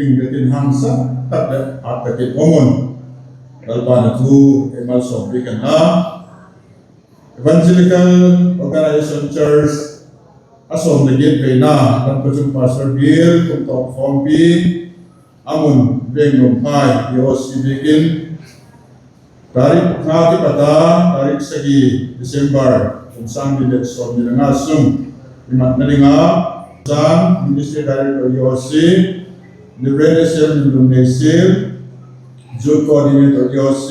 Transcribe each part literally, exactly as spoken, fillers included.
Ding ka tin hangsan tak leh hat tak in um un. Lalpa'n a thu ei malsawmpiak hen la. Evangelical Organization Church a sawm leh giat veina Lamka Chung Pastor Bial kum tawp khawmpi a mun Veng Lungphai E O C biakin, tarik nga kipat a tarik sagi December kum sâng ni leh sawmni le nga sung i matna ding a, Zan Ministry Director E O C, Reverend S L Minlung Neisial, Youth Coordinator E O C,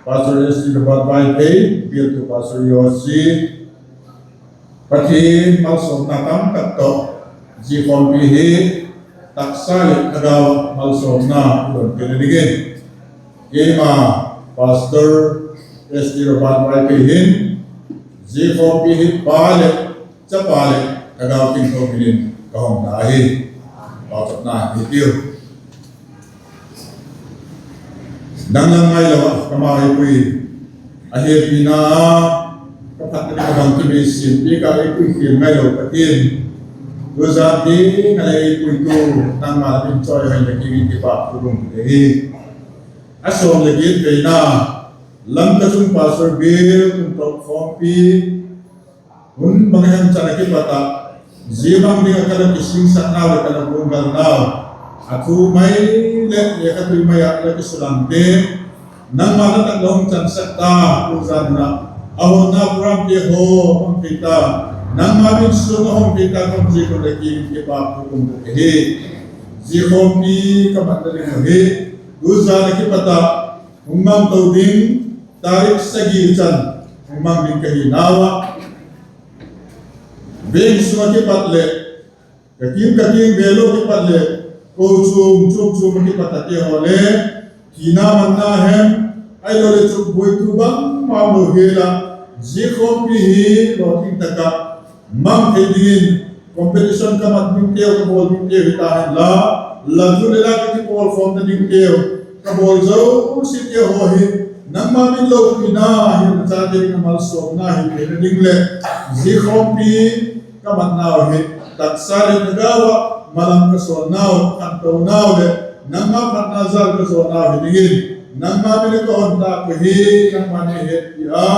Pastor S T Robert Vaiphei, bialtu Pastor E O C, Pathian malsawmna tam tak tawh zia khawmpi hi taksa leh thagau malsawmna i don theina dingin, keima Pastor S T Robert Vaiphei hin zia khawmpi hi Pa leh Chapa leh Thagau Thiangtho min in ka hung na ahi. Pauchapna hi tiu. Dang lam ngailo ah ka ma ei pui a hepina a, ka phatna ding a bangkim ei siampiak a ei pui khial ngailo Pathian, tuzan tiang a leh ei puitu nangma min chawi hen la kiang in kipâk thu ka hung pe hi. A sawm leh giat veina Lamka Chung Pastor Bial kum tawp khawmpi hun bang hem chan a kipat ah, zia bang ding ah ka la kisingsaknau leh ka la guanggalnau, a thu mai leh lekha tui mai ah la kisudamte, nangma la tak la hung chansak ta, tuzan in a honna programte haw mang thei ta, nangma min sung a hung thei ta ka hung ziak un la kiang in kipâk thu ka hung bûk ahi. Zia khawmpi ka matna ding uh hi tuzan a kipat ah hung mang to ding, tarik sagi chan hung mang ding ka hinau ah, veng sung ah kipat leh ka kiang ka kiang vêl uh kipat leh kochuam chuam chuam ah kipat ate haw le thina manna hem, ahiloleh chukbuaitu bangma lo hial ah, zia khawmpi hi lawting tak ah mang thei dingin, competition ka mat dingteu, ka bawl dingteu hita henla, la thu leh la ka kipawlkhawmna dingteu, ka bawl zosiate haw hi nangma min lopina hi, la chate ding a malsawmna hi theina ding leh, zia khawmpi ka matnau hi taksa leh thagau ah malam ka sawnnau, khantonau leh nangma phatna jal ka zawnau hi dingin, nangma min a ka hon tâk uh hi, nangma'n ei hetpi a,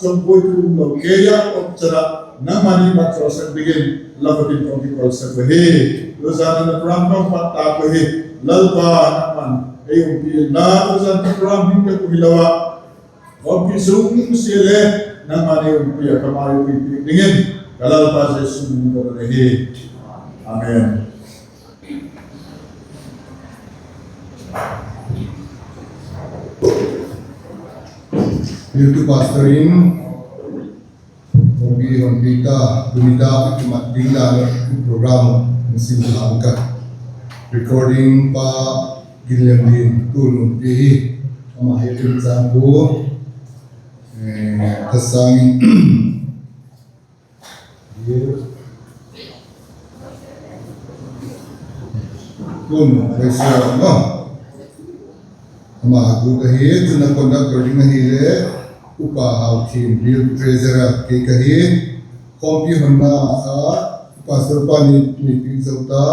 chukbuaitu umlo kei ah, tawpchan ah nangma'n ei mat zawsak dingin la khut in ka hung kikolsak uh hi. Tuzan a program ka hung pat tâk uh hi, Lalpa nangma'n ei umpi inla, tuzan a program hing tak uh hilo ah, khawmpi sung sia le nangma'n ei umpi a, ka ma ei umpi dingin ka Lalpa Jesu min in ka don ahi. Amen. Bialtu Pastor in hung pi hung pi ta, tuni tak ah kimat ding dan leh program hung sim lang ka, recording pa Ginlemlian Tunupi hi, ama hi lim chang pu, eh, Thasâng in Tun, praise the Lord, no? Ama gûk ahi, chun a conductor ding ahile, Upa Hauthiam, bial treasurer kei ka hi, khawmpi honna kha, pastor pa ni, ni pi zo ta,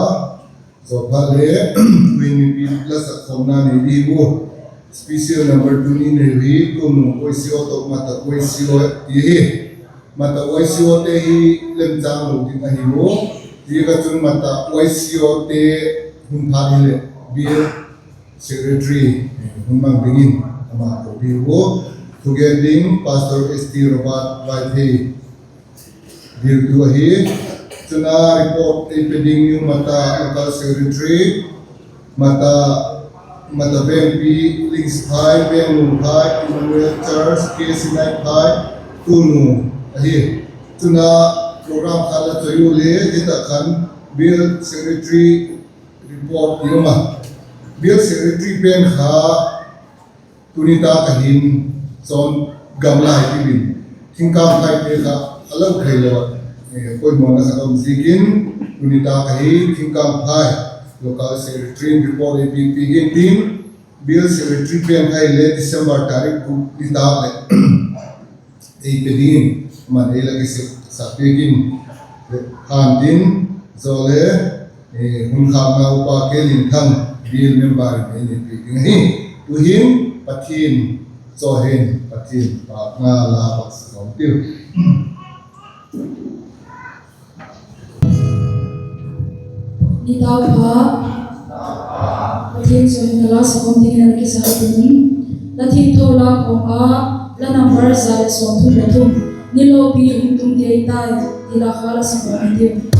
zo phat le, tuin mipi la sak khawmna nei ding u. Special number two ni nei hi, tun Y C O tawh Mata Y C O ti hi. Mata Y C O te hi lemchâng lo ding ahi u. Ziak a chun Mata Y C O te hun phat hileh bial secretary hun mang dingin ama ko ding u. Thugen ding Pastor S T Robert Vaiphei. Bialtu ahi, chun a report ei pe ding u Mata local secretary, Mata, Mata Vengpi, Lingsphai, Venglungphai, Emmanuel Church, K C Naiphai, Tunu ahi. Chun a program kha la choi u le, hita khan bial secretary report i um a. Bial secretary pen kha, tuni tak ah hin, chun gamla hi ti bin, thingkang phaite kha a lo thei lo a, eh, poimawna kha um ziakin, tuni tak ah hin thingkang phai, local secretary report ei piak piak intin, bial secretary pen kha hile December tarik guk ni tak leh ei pe dingin, man ei la kisik sak piak in, han tin, zo le, hun khâkna upa K. Linthang, bial member in ei nei piak ding ahi. Tu'hin Pathian chawihoina, Pathian pâkna la vak sa kawm tiu. Nitâk pha, Pathian chawihoina la sa kawm dingin a la kisa hi tu'hin, La Thiangtho Lâk Khawm ah, la number za leh sawmthum leh thum, Ni lopi hung tung kei tai, ti la kha la sa kawm tiu.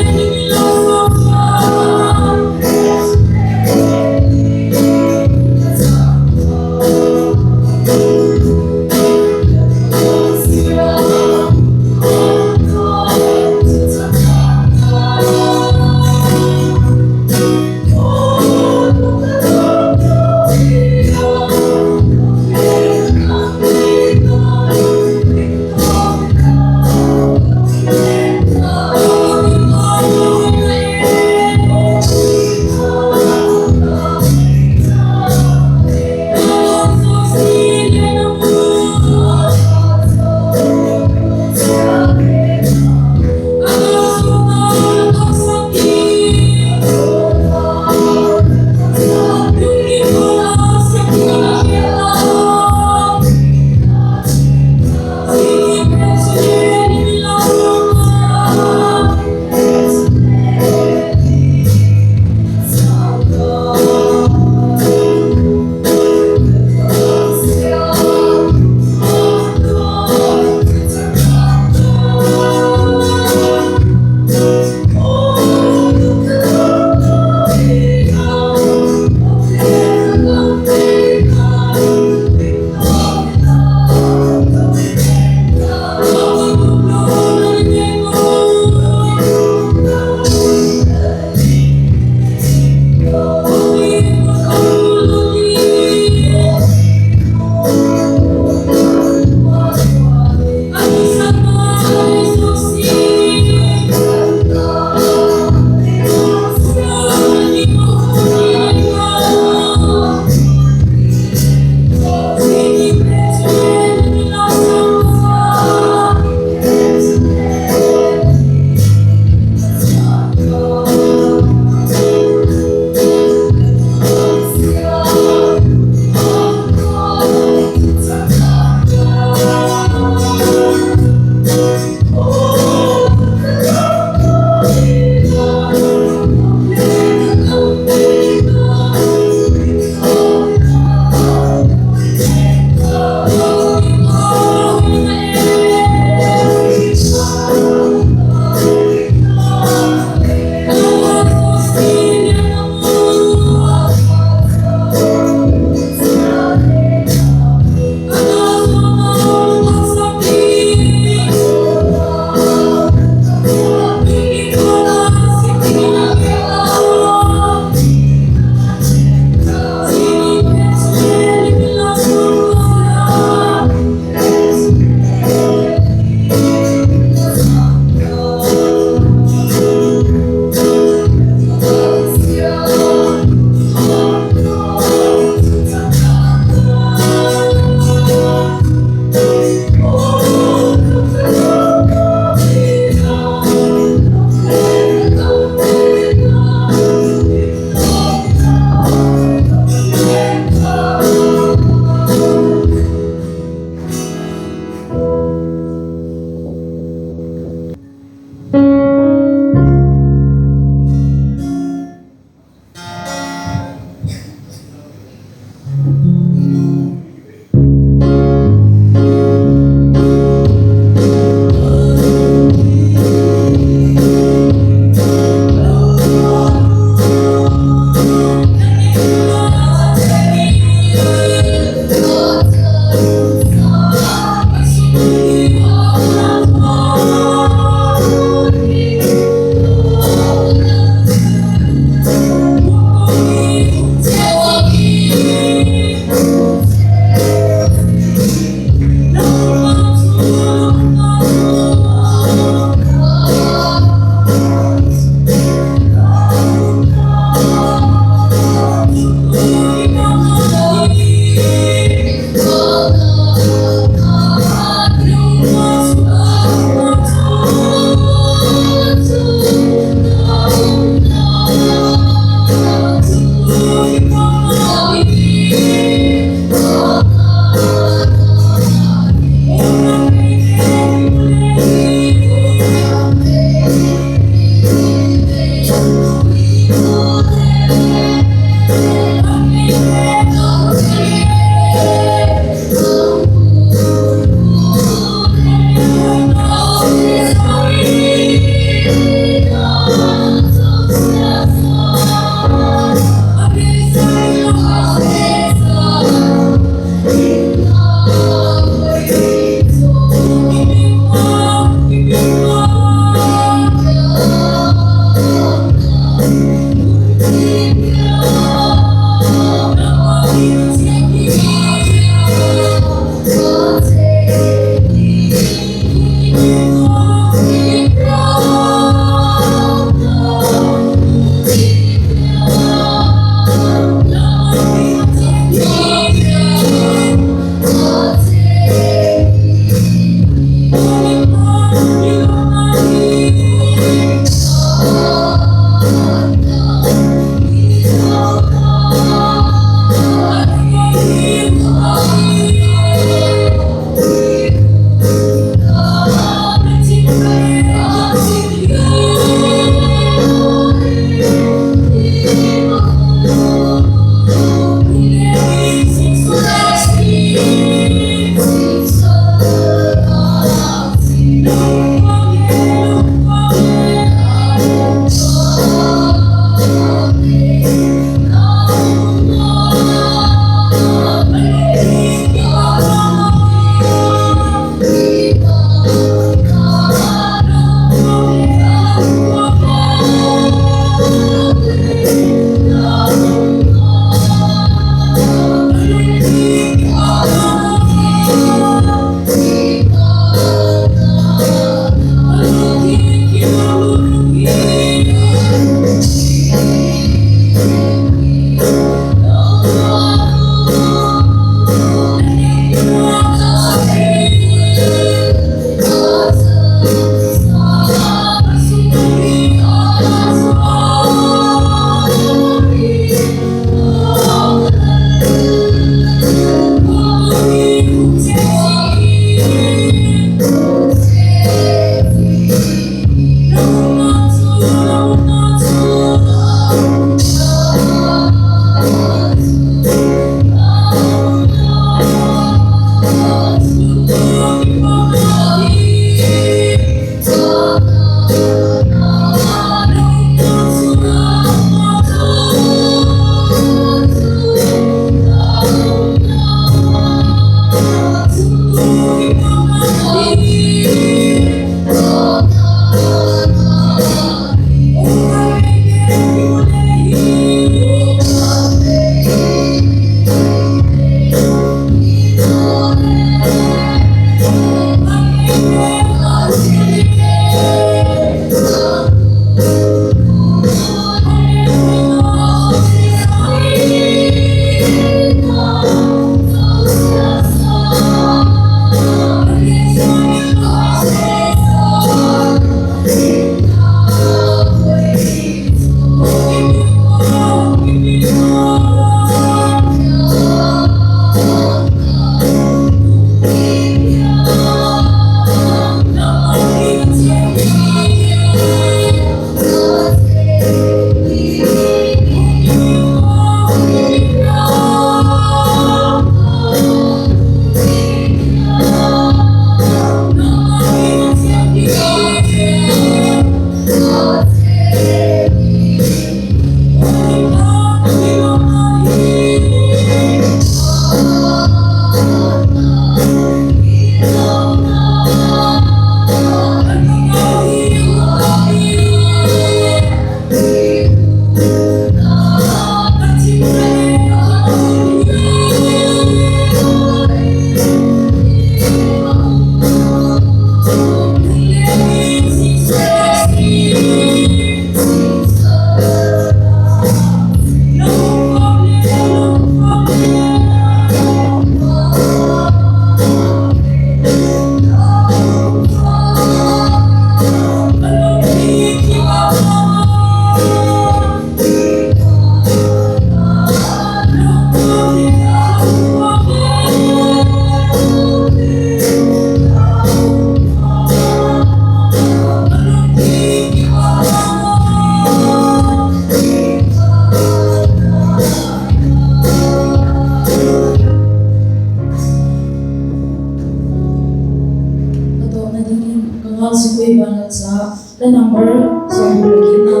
A tawpna dingin ka ngâk zikui ban a cha, la number sawmguk leh giatna.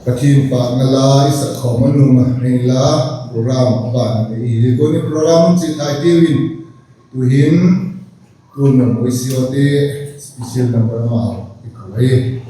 Pathian pâkna la i sak khawm a nuam a, inla program a ban i hi. Tuni program chiat thai tiu in, tu'hin, tu nung Moisiote special number amau i ko ahi.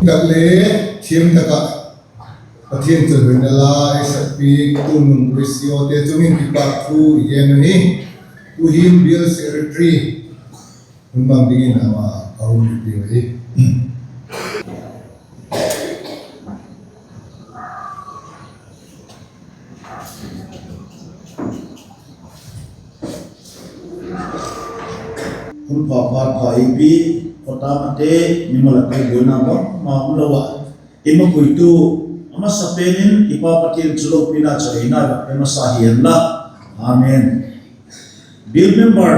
Tak le thiam tak ah Pathian chawihoina la ei sakpitu nung Gracio te chung in kipak thu i gen ahi. Tu'hin bial secretary hun mang dingin ama a hun i piu ahi. Hun pha pha pha ipi, khawtâng ate, mimal ah buaina bangma um lo ah, i mapuitu, a masapen in i Pa Pathian chu lopina chawihoina i va pe masa hianla. Amen. Bial member,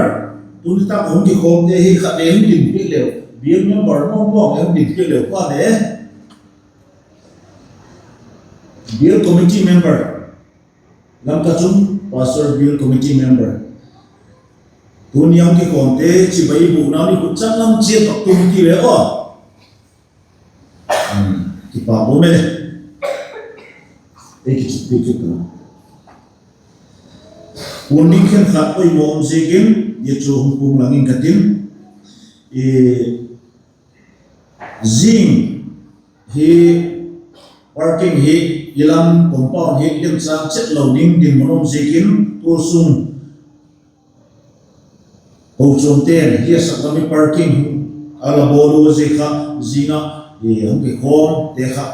tuni tak hung kikhawmte hi khat le hung din piak leu, bial member mawng mawng hung din piak leu pa le. Bial committee member, Lamka Chung Pastor Bial Committee member, tuni a hung kikhawmte chibai bûkna ni khut chang lam chia tak tu hi ti le aw. Kipak um e. Ei kichukpi kit ta. Hun ding khenkhat poimaw um ziakin, zia chu hung puang lang ing ka tin. Zing hi parking hi i lam compound hi lemchâng chet lo ding dinmun um ziakin, tu sung kochuamte'n hi a sak lam hi parking a la bawl u zia kha, zing ah hung kikhawmte kha,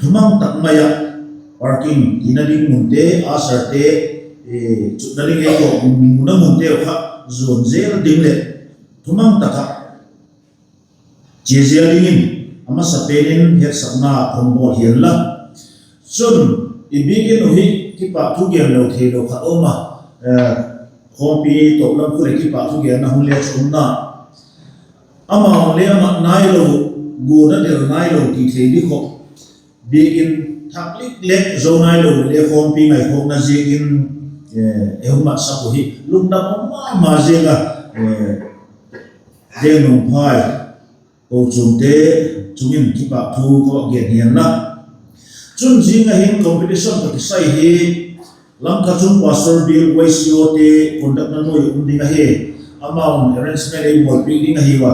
thumang tak mai ah parking tina ding munte, usherte chutna ding ei tawk muna munte uh kha zuan zel ding leh thumang tak ah chia zel dingin a masapen in hetsakna hung bawl hianla. Chun, i biakin uh hi kipak thu gen lo theilo khat um a, khawmpi tawp lam khu leh kipak thu genna hun le chu umna, amau le a mat nailo, guan a del nailo ti thei di kha, biakin thak lik lek zo nailo le khawmpi ngaikhawkna ziakin ei hung matsak uh hi lungdam um ma ma ziang a, Dengnuamphai kochuamte chung in kipak thu ka gen hianla. Chun zing a hin competition tawh kisai hi Lamka Chung Pastor Bial Y C O te conductna nuai um ding ahi. Amau'n arrangement ei bawlpiak ding ahiu a,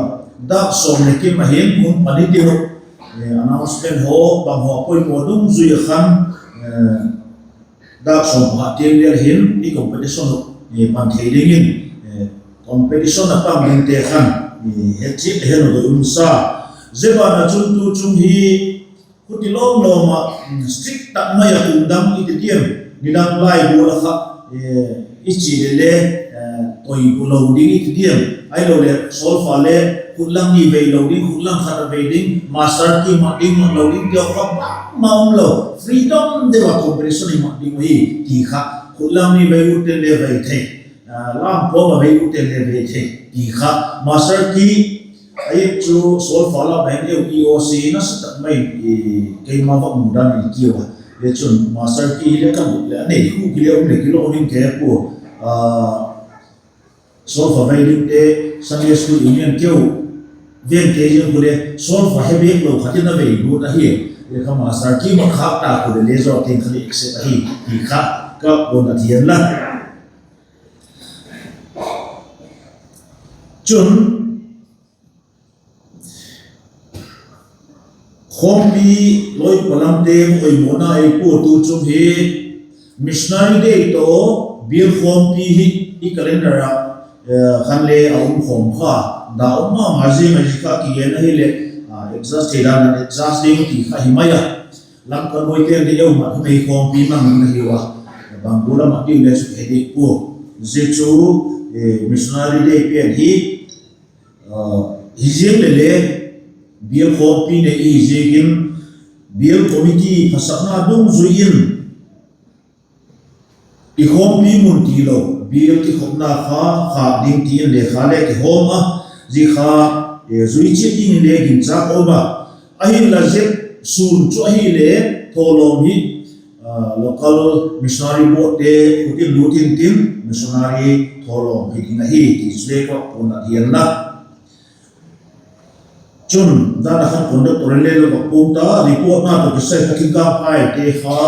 dâk sawm leh kim a hin hun pan i tin uh, announcement haw bang haw poimaw dungzui a khan dâk sawm pakhat tiang vel hin i competition uh pan thei dingin, competition a pang dingte khan het chiat hen u doi um sa. Zia ban ah chun tu chung hi huti lawm lawm ah strict tak mai ah kum dang i ti diam, nidang lai gual a kha i chia leh le toi lo ding i ti diam, ahiloleh solfa le khutlang ni vei lo ding, khutlang khat a vei ding, master key mat ding mat lo ding ti kha bangma umlo, freedom deu a competition i mat ding uh hi ti kha, khutlang ni vei ut ten le vei thei, lam pawm a vei ut ten le vei thei ti kha, master key, ahi chu solfa lam a hin eu E O C nasa tak mai in keima va mu dan in kiu a. Zia chun master key hi le ka lut leh a nei khu ki le um leh kilawm in ke pua, solfa vei dingte, Sunday School Union keu vengte ziang khu le solfa he bêk lo khat in a vei lut ahi. Zia kha master key mat khâk ta khu le le zaw tiang kha le accept ahi ti kha ka puan a thian la. Chun khawmpi loi palamte poimawna ei pua tu chung hi Missionary Day tawh bial khawmpi hi i calendar ah khan le a um khawm kha, da um ma ma ziang a, zia kha kigen ahileh adjust thei dan in adjust ding ti kha hi mai a. Lamka nuaite'n le eu mat hun ei khawmpi mang ding ahiu a, bang gual a mat diu le chu he dik pua. Zia chu Missionary Day pen hi hi ziang leh le bial khawmpi nei i hi ziakin, bial committee phasakna dungzui in i khawmpi mun tilo bial kikhopna kha khâk ding ti in lekha le kihawm a, zia kha zui chiat dingin le ginchâk a um a. Ahinla zia sûn chu ahile thawlawm hi local missionary boardte khut in lût intin, missionary thawlawm hi ding ahi ti chu le ka puan a thian la. Chun dan a khan conductor in le lo va puang ta, reportna tawh kisai kha thingkâng phaite kha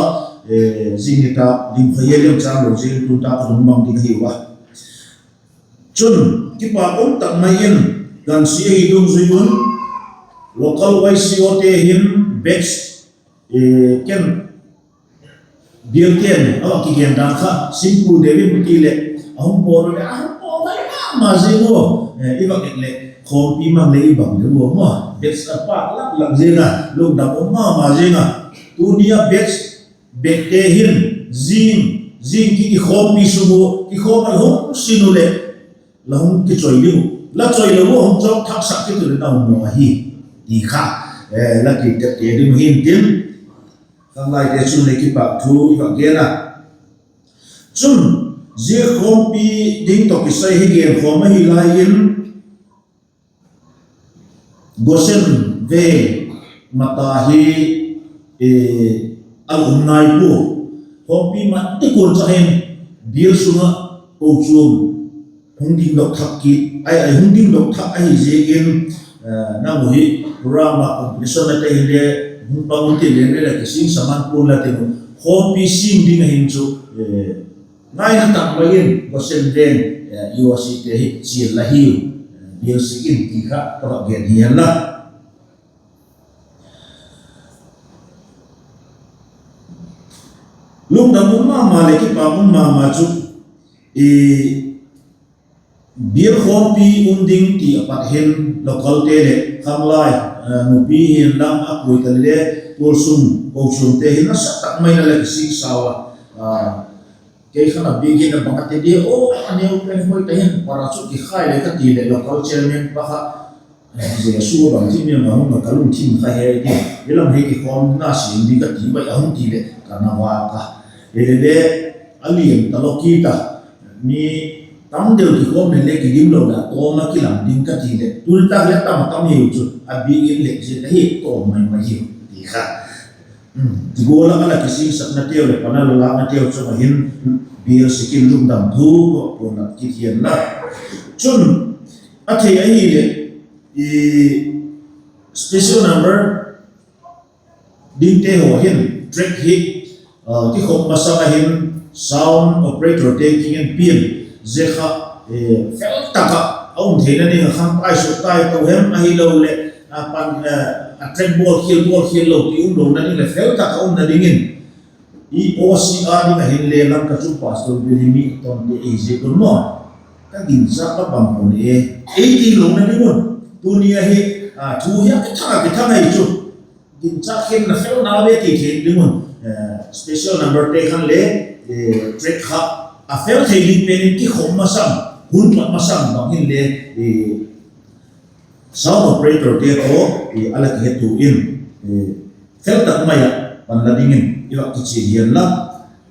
zing ni ta ding kha hial lem chang lo zing tun ta ka hung mang ding ahiu a. Chun kipak um tak mai in Gansia hi dungzui un, local Y C O te hin batch, ken bialte'n a va kigen dan kha, simple deu in ti leh, a hung pawl leh a hung pawl ma ma zing ua, i va et leh khawmpi mang leh i bang deu ua maw, batch a pâk lak lak zing a, lungdam um ma ma zing a. Tuni a batch bêkte hin zing, zing ki, kikhawmpi sung u, kikhawm a la hung sin u leh, la hung kichoi ding uh, la choi lo uh hung chawk thaksak kit u leh na um lo ahi, ti kha, la kitepte ding uh hintin, khanglaite chun le kipâk thu i va gen a. Chun, zia khawmpi ding tawh kisai hi genkhawm ahi lai in, Gosen veng mata hi a la um nai pua. Khawmpi mat ti kuan cha hin bial sung ah kochuam hung dingdok thak kit, ai, hung dingdok thak ahi ziakin, nang u hi program ah competition la te hile hung pang un ti leng le la kisingsa man pua'n la tin u. Khawmpi sim ding ahin chu ngaina tak mai in Gosen veng, E O C te hi chial la hiu, bial sik in ti kha ka va gen hi hen la. Lungdam um ma ma leh kipâk um ma ma chu, bial khawmpi um ding ti a pat hin localte leh khanglai, nupi hin lam a pui ta le, tualsung kochuamte hin nasa tak mai in la kisingsau a, kei khan a biakin a bang a ti di aw, a neu pen hoi ta hin para chu kikhai le ka ti leh local chairman pa kha, Jesu bang thim em a hung a ka lungthim kha he di, i lam hi kikhawmna siam di ka ti bai a hung ti leh ka na vâk a. Hile le a lian talo kit a, mi tam deu kikhawm le le kidim lo la tawm a kilang ding ka ti leh tuni tak le tam a tam hiu chu a biakin leh zia ka hi tawm mai mai hiu ti kha. Ti gual a la kisingsaknateu leh pan a la lâknateu chung ah hin bial sik in lungdam thu ka puan la kit hian la. Chun a thei ahileh special number dingte haw hin track hi kikhop masang a hin sound operatorte kiang in pian, zia kha fel tak ah a um theina ding ah khan paisuk tai to hem ahiloleh a track bawl khial bawl khial lo ti um lona ding leh fel tak a umna dingin, i O C a ding ah hinle Lamka chu Pastor Billy mi tonte ei ziak un maw, ka ginchâk ka bang pua e, ei ti lona ding un. Tuni ahi, thu hi a kithang a kithang ahi chu, ginchâk khen la fel nau ve ti thei ding un, special numberte khan le track kha a fel thei ding pen in kikhop masang, hun pat masang bang hinle sound operatorte tawh a la kihetu in fel tak mai ah pan la dingin i vak kichial hian la.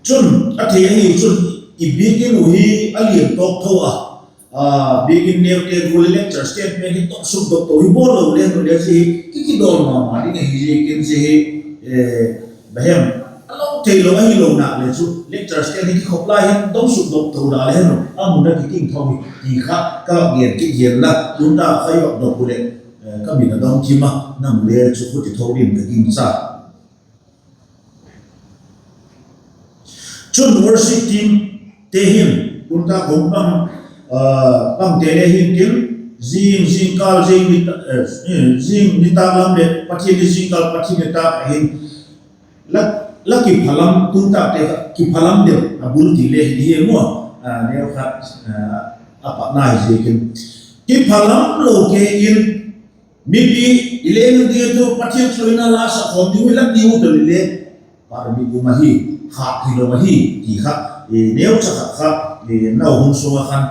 Chun a thei ahi chun i biakin u hi a lian tawk tho a, biakin neute gual le lecture stand pen hi tawk suk dok to hi bawl lo le nu le zia hi ki kidawl ma ma ding ahi ziakin zia hi bahem a lo theilo ahilo nak le chu lecture stand hi kikhop lai hin dong suk dok to da le hen u a mun a kiting tho hi ti kha ka gen kit hian la. Tunta kha i vak dok u leh ka min a dong thim a, nang le chu khuti tho ding ka gingcha. Chun worship teamte hin tunta hung pang, pangte le hin tin, zing, zingkâl, zing nitâk lam leh Pathian ni zingkâl Pathian nitâk ahin la kiphalam, tuntakte kha kiphalam deu a bul ti le hi hi maw, neu khat a pat nai ziakin kiphalam lo ke in mipi i leng ding tu Pathian chu in a la sa khawm ding hi la ti u ta le le, par mi um ahi, khâk hilo ahi ti kha neucha khat kha nau hun sung ah khan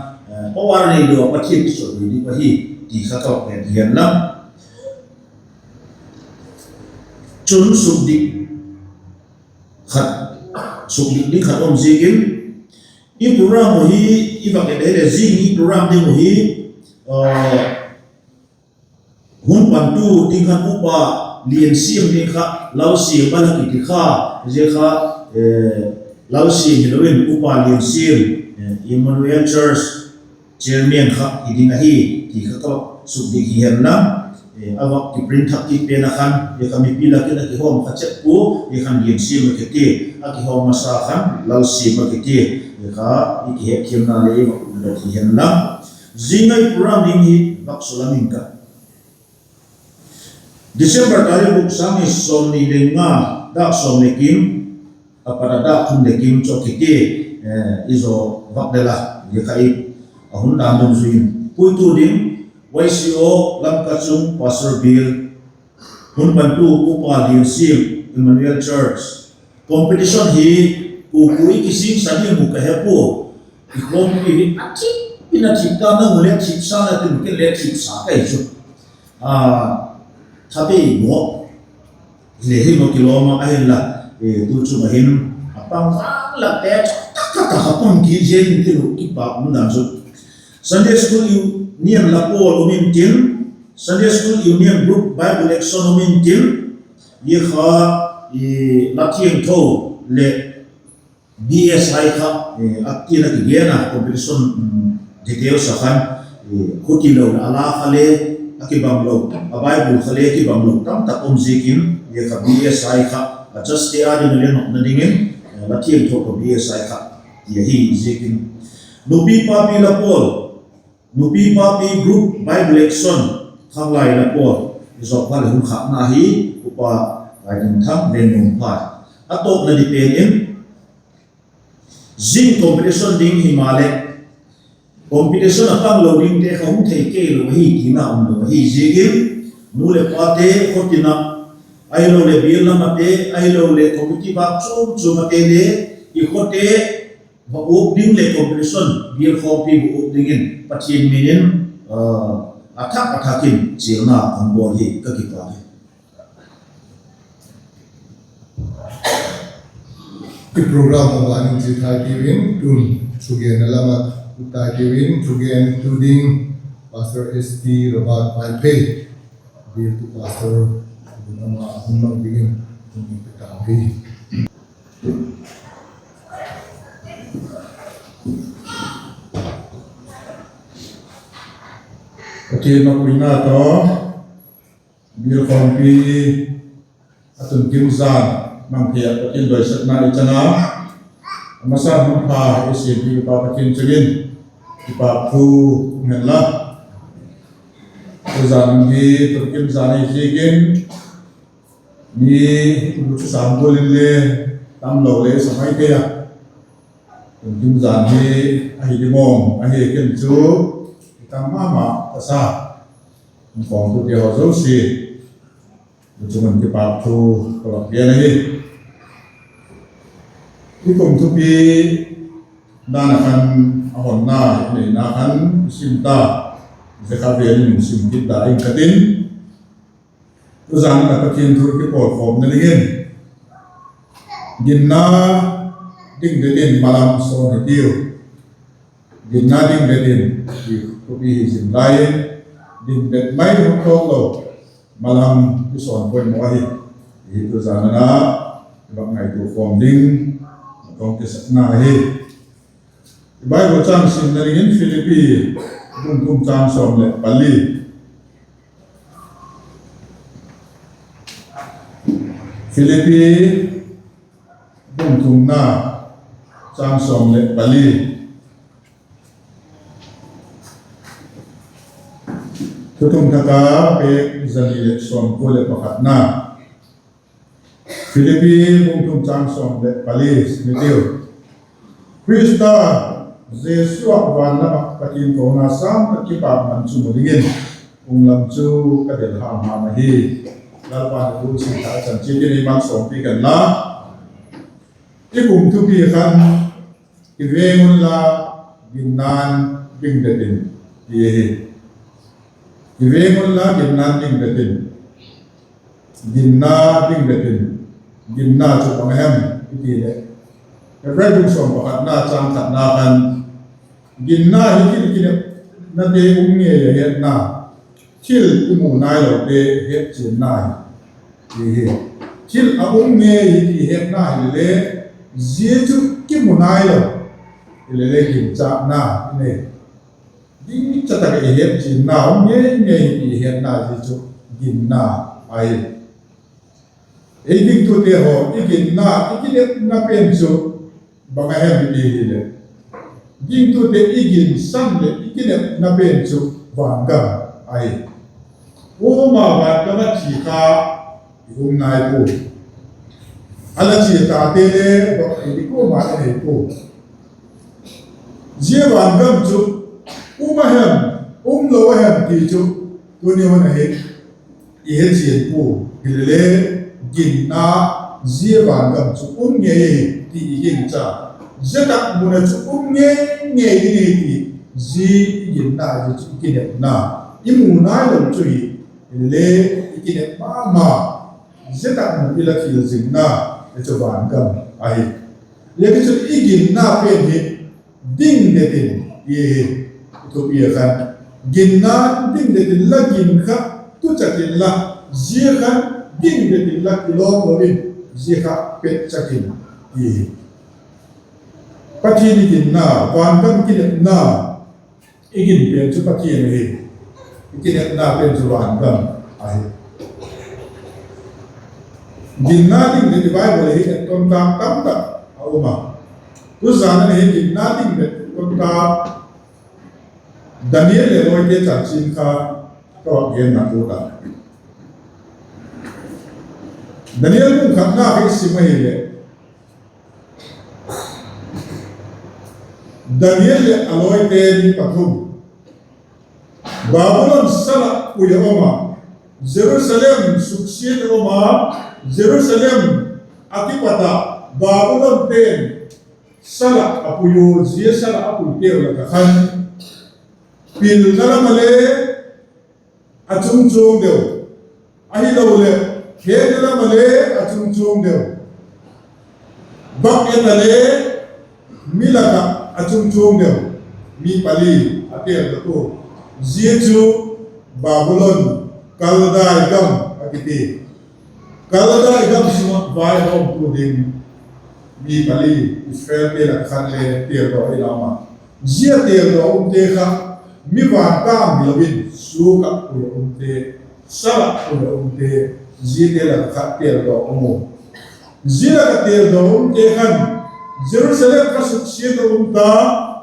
power neilo a Pathian kichawihoi ding ahi ti kha ka gen hian la. Chun sukdik khat, sukdik ding khat um ziakin i program u hi i vak et leh zing i program ding u hi hun pantu ding khan Upa Liansiam ding kha, Lalsiam a la kiti kha, zia kha Lalsiam hilo in Upa Liansiam, Emmanuel Church Chairman kha hi ding ahi ti kha ka sukdik hi hen la. A vak kiprint thak kit pen a khan zia kha mipi lak in a kihawm kha chet pua, zia khan Liansiam a kiti, a kihawm masa khan Lalsiam a kiti, zia kha i kihetthiamna le i vak umdok hi hen la. Zing a i program ding hi Paksulam in ka December tarik guk, sâng ni sawmni le nga, dâk sawm le kim, a pat a dâk thum le kim chu kiti, i zaw vak le la, zia kha i a hun dan dungzui in puitu ding, Y C O Lamka Chung Pastor Bial, hun pantu Upa Liansiam, Emmanuel Church. Competition hi ku ku i kisingsa ding uh ka he pua. I khawmpi hi a thip in a thip ta, nang u le thipsa na tin ken le thipsa ka hi chu. Tha bei bawk le hi maw kilawm a, ahinla, tu chung ah hin a pang vang lak te chu tak tak tak a pang kit ziang in tin uh kipak um dan chu. Sunday School Union la pawl um intin, Sunday School Union Group Bible Action um intin, zia kha La Thiangtho leh B S I kha, a tin a kigen a competition details a khan, khutilona a la kha le a kibanglo, a Bible kha le kibanglo tam tak um ziakin, zia kha B S I kha a chate a ding a le nopna dingin, La Thiangtho kha B S I kha ti ahi ziakin, nupi papi la pawl, nupi papi group Bible Action, Thanglai la pawl, i zawk pha leh hun khâkna hi Upa Laidinthang Lennuam pha. A tawpna di pen in, zing competition ding himaleh, competition a pang lo dingte kha hung thei kei lo ahi tina um lo ahi ziakin, nu leh pate, khawtin ah, ahiloleh bial lam ate, ahiloleh committee bâk chuam chuam ate le, i khawte va uap ding leh competition bial khawmpi va uap dingin Pathian min in a thak a thak in chialna hung bawl hi ka kipak hi. I program a ban in chia thai tiu in, tun thugenna lam ah ut tai tiu in, thugentu ding Pastor S T Robert Vaiphei, bialtu pastor, ama hung mang dingin hung pe tau hi. Pathian mapuina tawh bial khawmpi a tunkim zan mang thei ah Pathian doisakna i chan a, a masa hun pha i siampipa Pathian chung in kipak thu um hen la. Tuzan hi tunkim zan ahi ziakin, mi lu chu sam gual in le tamlo le sa mai thei a, tunkim zan hi ahi ding awm ahi ken chu i tam ma ma ka sa. Hung khawmtute haw zosia chung in kipak thu ka vak gen ahi. I kum thupi dan a khan a honna i neina khan i sim ta, zia kha vel in sim kit ta ing ka tin. Tuzan in a Pathian thu kipawlkhawmna dingin, ginna ding det in malam sawn hi tiu. Ginna ding det in, ti thupi hi zing lai in, ding det mai hung tawk lo, malam i sawn poimaw ahi. Hi tuzan in a, i bak ngaitua khawm ding a tawng kisakna ahi. I Bible châng simna dingin Philippi bung thum châng sawm leh pali. Philippi bung thumna châng sawm leh pali. Thuthung Thak a page za ni leh sawmkua leh pakhatna. Philippi bung thum châng sawm leh pali, mi tiu. Khrista Jesu ah van lam ah Pathian kona sâng tak kipakman chu mu dingin, hung lam chu ka del ham ham ahi. Lalpa'n a thu sim thak chan chiat in ei malsawmpiak hen la. I kum thupi khan, kiveng unla, ginna'n ding det in, ti ahi. Kiveng unla, ginna'n ding det in. Ginna ding det in. Ginna chu bang a hem i ti leh, Hebrai bung sawm pakhatna châng khatna khan, ginna hi thil kinepnate um ngei a hetna, thil i mu nailote hetchianna hi, ti hi. Thil a um ngei hi ti hetna hile le, zia chu kimu nailo hile le, ginchâkna i nei. Ding cha tak ah i hetchianna um ngei ngei hi ti hetna, zia chu ginna ahi. Ei gingtute haw, i ginna, i kinepna pen chu bang a hem i ti hileh, gingtute i ginsan leh i kinepna pen chu vangam ahi. Kuama vangam ah chia ta i um nai pua. A la chia tate le dot thei ding kuama i nei pua. Zia vangam chu um a hem, um lo a hem ti chu tuni hun ah hin i he chian pua. Hilele, ginna, zia vangam chu um ngei ahi ti i gingcha. Zia tak mun ah chu um ngei ngei ding ahi ti, zia i ginna, zia chu i kinepna, i mu nai lo chu hi. Hilele, i kinep ma ma, zia tak mun i la thil zingna, zia chu vangam ahi. Zia chu i ginna pen hi ding det in, i hi, i thupi a khan, ginna ding det inla, gin kha tu chak inla, zia kha ding det inla, kilawm lo in, zia kha pet chak in, i hi. Pathian i ginna, vangam kinepna, i gin pen chu Pathian ahi. I kinepna pen chu vangam ahi. Ginna ding le i Bible ah hin etton tak tamtak a um a. Tuzan a hin ginna ding le etton tak Daniel leh lawite chanchin kha ka vak gen na tu ta. Daniel bung khatna kha i sim ahileh, Daniel leh a lawite mi pathum Babulon sal ah pui a um a, Jerusalem suksiat a um a, Jerusalem a kipat ah Babulon pen sal ah a pui u, zia sal ah a puiteu lak ah khan, pilna lam ah le a chungchuang deu, ahiloleh hetna lam ah le a chungchuang deu, bâk et ah le mi lak ah a chungchuang deu, mi pali a têldok u. Zia chu Babulon, Kaldai gam a kiti. Kaldai gam sung ah vaihawmtu ding mi pali, Israelte lak ah khan le têldok i lam a. Zia têldok umte kha mi van tam hilo in, suak ah pui a umte, sal ah pui a umte, ziate lak ah kha têldok um u. Zia lak ah têldok umte khan Jerusalem kha suksiat a um ta,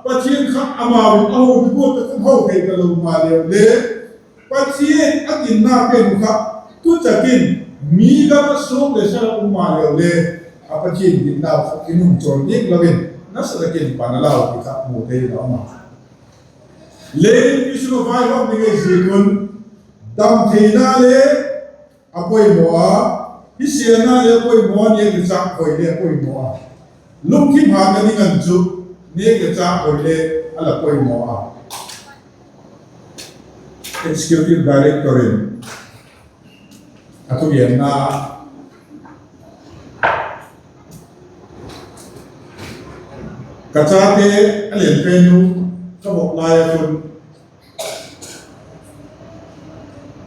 Pathian kha amau in a hopi gual tak in ho thei talo maleu le, Pathian a ginna pen kha tu chak in mi gam ah suak leh sal ah um maleu le, a Pathian ginna kha kinung chawl diak lo in, nasa tak in pan a lau ti kha mu thei in a um a. Leipi sung ah vaihawm ding ahi ziak un, dam theina le a poimaw a, hisêlna le a poimaw a, nêk le châk hoi le a poimaw a, lungthim hâtna ding an chu nêk le châk hoi le a la poimaw a. Executive Director in a thugenna, ka chate a lian pen u ka vop lai a khun,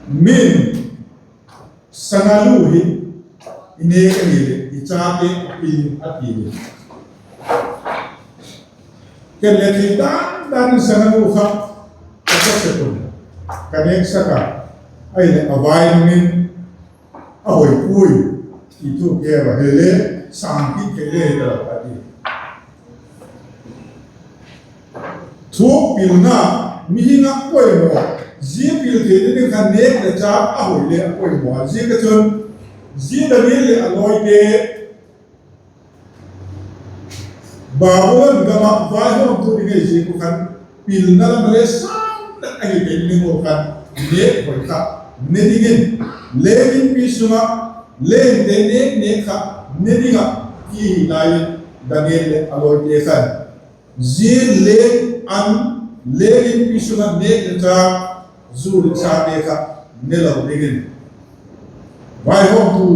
min sanga lu hi i nêk ahileh i chate a pi a ti hi. Ken le thil dan dan in sanga lu kha ka sep un, ka nêksak a, ahileh a vai nung in a hoi puai ti thu ke va hile, sâng kit thei le hi talo a ti. Thuak pilna, mihing ah poimaw, zia pil thei ding kha nêk le châk a hoi le a poimaw a. Ziak a chun, zia Daniel leh a lawite Babulon gam ah vaihawmtu ding ahi ziak u khan, pilna lam le sâng tak ahi tei ding u khan, nêk hoi kha ne dingin, leng inpi sung ah lengte nêk nêk kha ne ding ah ti hi lai in, Daniel leh a lawite khan zia leng an, leng inpi sung ah nêk le châk, zu le chate kha ne lo dingin vaihawmtu,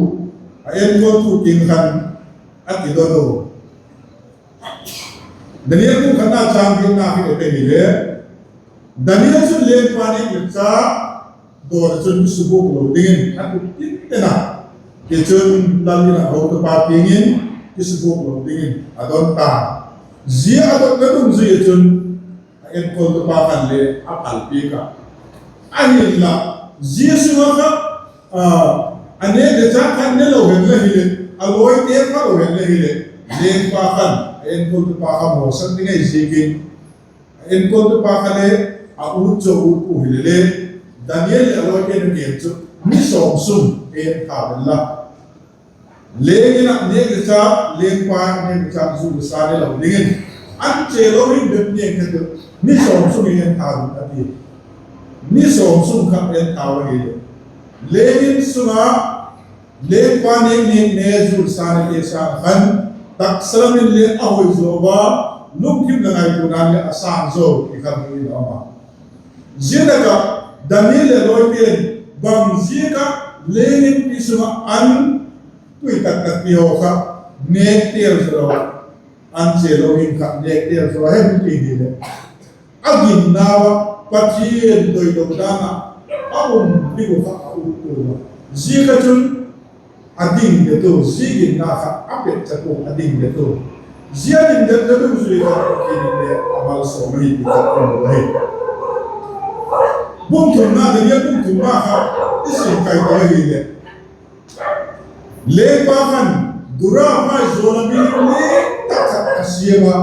a enkoltu kiang khan a ti don u. Daniel bung khatna châng giatna hi et ahile, Daniel chun lengpa nêk le châk dawn ah chun kisubuk lo dingin a tup tinten a, tichun, Lal in a hotupa kiang in kisubuk lo dingin a don ta. Zia a dotna dungzui ah chun a enkoltupa khan le a phalpiak a. Ahinla, zia sung ah kha a nêk le châk kha ne lo hen la hileh, a lawite pha lo hen la hileh, lengpa khan a enkoltupa kha mawsak ding ahi ziakin, a enkoltupa kha le a ut zaw ut pua hile le, Daniel leh a lawite'n a gen chu, ni sawm sung ei enthau inla, leng in ah nêk le châk, lengpa nêk le châk zul sa nilo dingin, an chia lo hing bep nêk kha chu, ni sawm sung ei enthau in a ti. Ni sawm sung kha enthau ahileh, leng in sung ah lengpa nêk nêk ne zul sa nite sâng ah khan, taksa lam in le a hoi zaw a, lungthim le ngaituana le a sâng zaw ti kha mu in a um a. Zia tak ah Daniel leh a lawite'n bang ziak ah leng inpi sung ah an pui tak tak ti haw kha nêk têl zaw lo, an chia lo hing kha nêk têl zaw hem ti hileh, a ginnau ah Pathian doido dan ah a um ding uh kha a um tua a. Zia kha chun a ding deu tu, zia ginna kha a pet chak ua a ding deu tu, zia ding deu tu zui kha Pathian in le a malsawm ahi ti kha a um ahi. Bung thumna, Daniel bung thumna kha i sim kai ta ahileh, lengpa khan Dura phaizawl ah milim lian tak khat a siam a,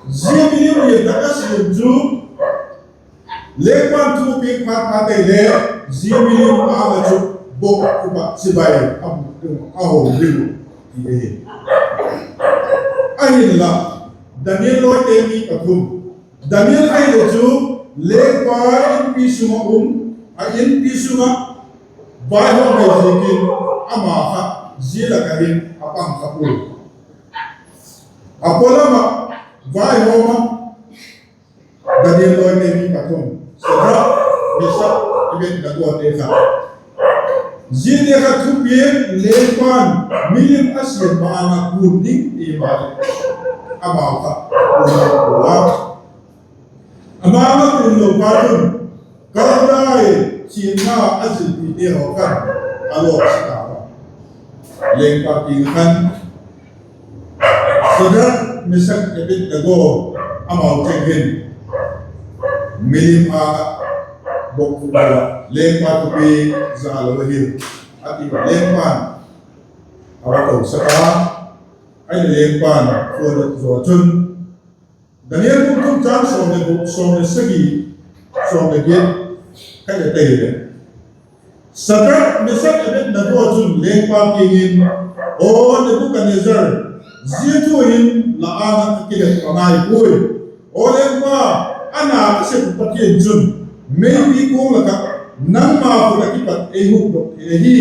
zia milim lian tak a siam chu lengpa'n thu a piak phat phat ei le, zia milim âng ah chu bok kipat chibai a buk ding a hawm ding uh ti ahi. Ahinla, Daniel lawite mi pathum, Daniel ahileh chu lengpa inpi sung ah um, a inpi sung ah vaihawm ahi ziakin, ama kha zia lak ah hin a pang kha puai. A pawlam ah vaihawm ah Daniel lawite mi pathum, Sadrak, Mesak, Abednego te kha, ziate kha thupiak lengpa'n milim a siam ma-âng ah kun ding ti maleh, amau kha kun lo a. Ama âng ah kun lo pa chun Kaldai thiamna a zilpite haw khan a lawksak a. Lengpa kiang ah khan, Sadrak, Mesak, Abednego, amau cheng hin milim âng ah bok khu a, lengpa thupiak za lo ahiu, a ti a. Lengpa'n a va kosak a, ahileh lengpa'n a kuan zaw chun, Daniel bung thum châng sawm leh guk, sawm leh sagi, sawm leh giat kha i et leh, Sadrak, Mesak, Abednego chun lengpa kiang in, Aw Nebukadnezzar, zia thu hin la âng ah ka kilep a ngai puai. Aw lengpa, a na ka sep Pathian chun meipi kuang lak ah nangma khut ah kipat ei hukdok thei ahi.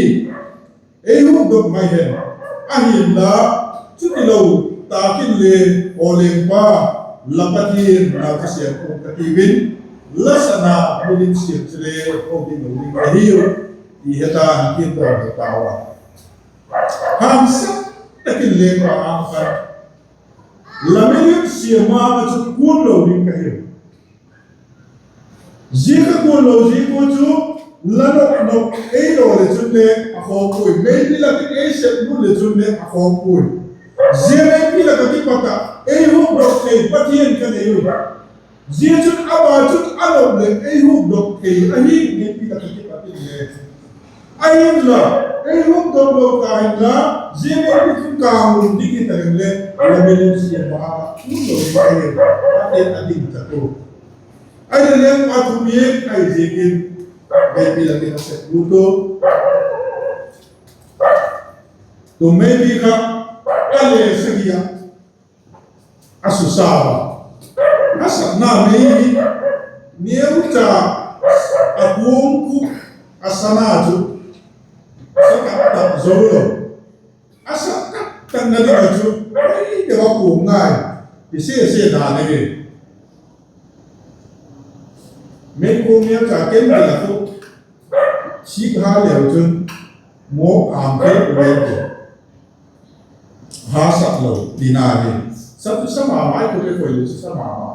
Ei hukdok mai hen. Ahinla, chutilo tâk in le, aw lengpa, la Pathian nau ka siam pua'ng ka tiu in, la satna milim siam chule ho ding lo ding ahiu, ti heta hin tin tawm hi tau a. Hangsan tak in lengpa âng ah khan, La milim siam ma-âng ah chu kuan lo ding ka hiu. Zia ka kuan lo ziak ua chu, la nop nop ei daw leh chun le a khawk puai, meipi lak in ei sep lut leh chun le a khawk puai. Zia meipi lak ah kipat ah ei hukdok thei Pathian ka nei ui. Zia chun ama chun a nop leh ei hukdok thei ahi, meipi lak ah kipat in le. Ahinla, ei hukdok lo ta inla, zia meipi chun kâng lum ding hita leng le, la milim siam ma-âng ah kuan lo ding ahi, a ti a ding tak ua. Ahileh lengpa thupiak ahi ziakin, meipi lak in a sep lut ua. Tum meipi kha a le sagi ah a susa a. A satna mei hi neucha a kuang khu a sana chu sa tak tak zo lo. A sa tak takna ding ah chu ei deu a kuang ngai, i se se dan ahi. Meikuang neucha ken ding ah khu sik ha leu chun mawk âng thei uveng ti. Ha sak lo tina hi. Sa chu sa ma ma, i khut i khoi le chu sa ma ma.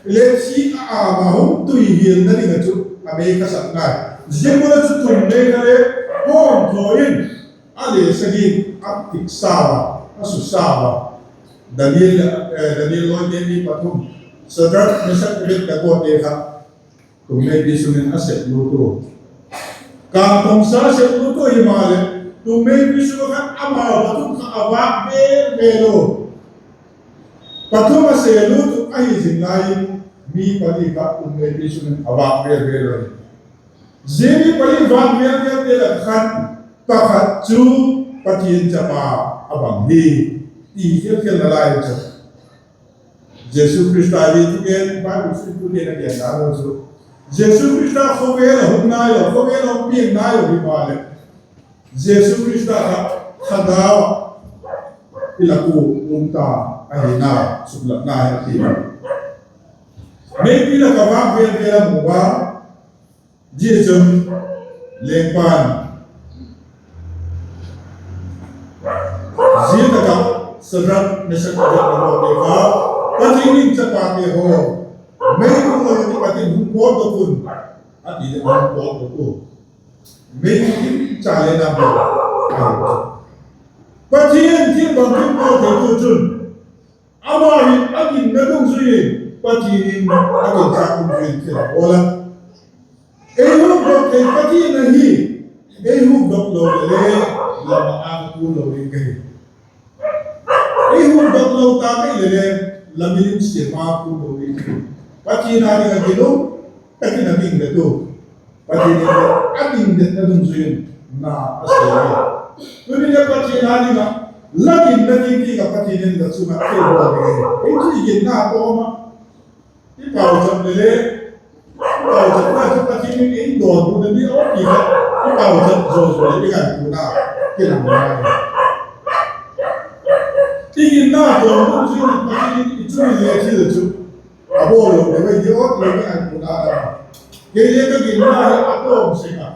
Le sik a âng ah hung tui hialna ding ah chu a mei kha sak ngai. Zia mun ah chu tum mei kha le hawm thaw in, a le sagi a tik sa a, a susa a. Daniel, eh, Daniel lawite mi pathum, Sadrak, Mesak, Abednego te kha tum meipi sung in a sep lut ua. Kângtawngsa a sep lut ua himaleh, tum meipi sung ah khan amau pathum kha a vâk vel vel ua. Pathum a sep lut uh ahi zing lai in, mi pali kha tum meipi sung in a vâk vel vel ua. Zia mi pali vang vial vialte lak ah khan pakhat chu Pathian chapa a bang hi, ti khial khial nalai chu. Jesu Khrista hi thugen Bible simtute na gen dan chu, Jesu Khrista khawvel a hung nai lo, khawvel a hung piang nai lo himaleh, Jesu Khrista kha thagau ah i lak ua um ta ahina suklatna hi a ti. Meipi lak ah vang vial vial a mu a, zia chun lengpa'n zia tak ah Sadrak, Mesak, Abednego te kha, Pathian in chapate haw, mei hung lo ni, Pathian hung pawtdok un, a ti leh hung pawtdok u. Mei hung in cha le na bel a hi. Pathian thil bangkim pawl theitu chun, ama hin a ginna dungzui in, Pathian in a ginchâk dungzui in thil a bawl a. Ei hukdok thei Pathian ahi, ei hukdok lo leh le, la ma-âng a kul lo ding ka hi. Ei hukdok lo ta ka hi leh le, la milim siam a kul lo ding ka hi. Pathian â ding ah ginum tak in a ding le tu. Pathian in a ding detna dungzui in na a sei hi. Tuni leh Pathian â ding ah, la ginna ding ding ah Pathian in la chung ah thil bawl ding ahi. Ei chu i ginna tawm ah, i pauchap leh le, i pauchapna chu Pathian in ei dawnhu na ding a ti kha, i pauchap zaw zaw leh i ngaituana kilang nai. I ginna tawm dungzui in Pathian in i chung in le thil chu a bawl lo deu ahi ti aw ti i ngaituana a. Kei le ka ginna hi a tawm sek a,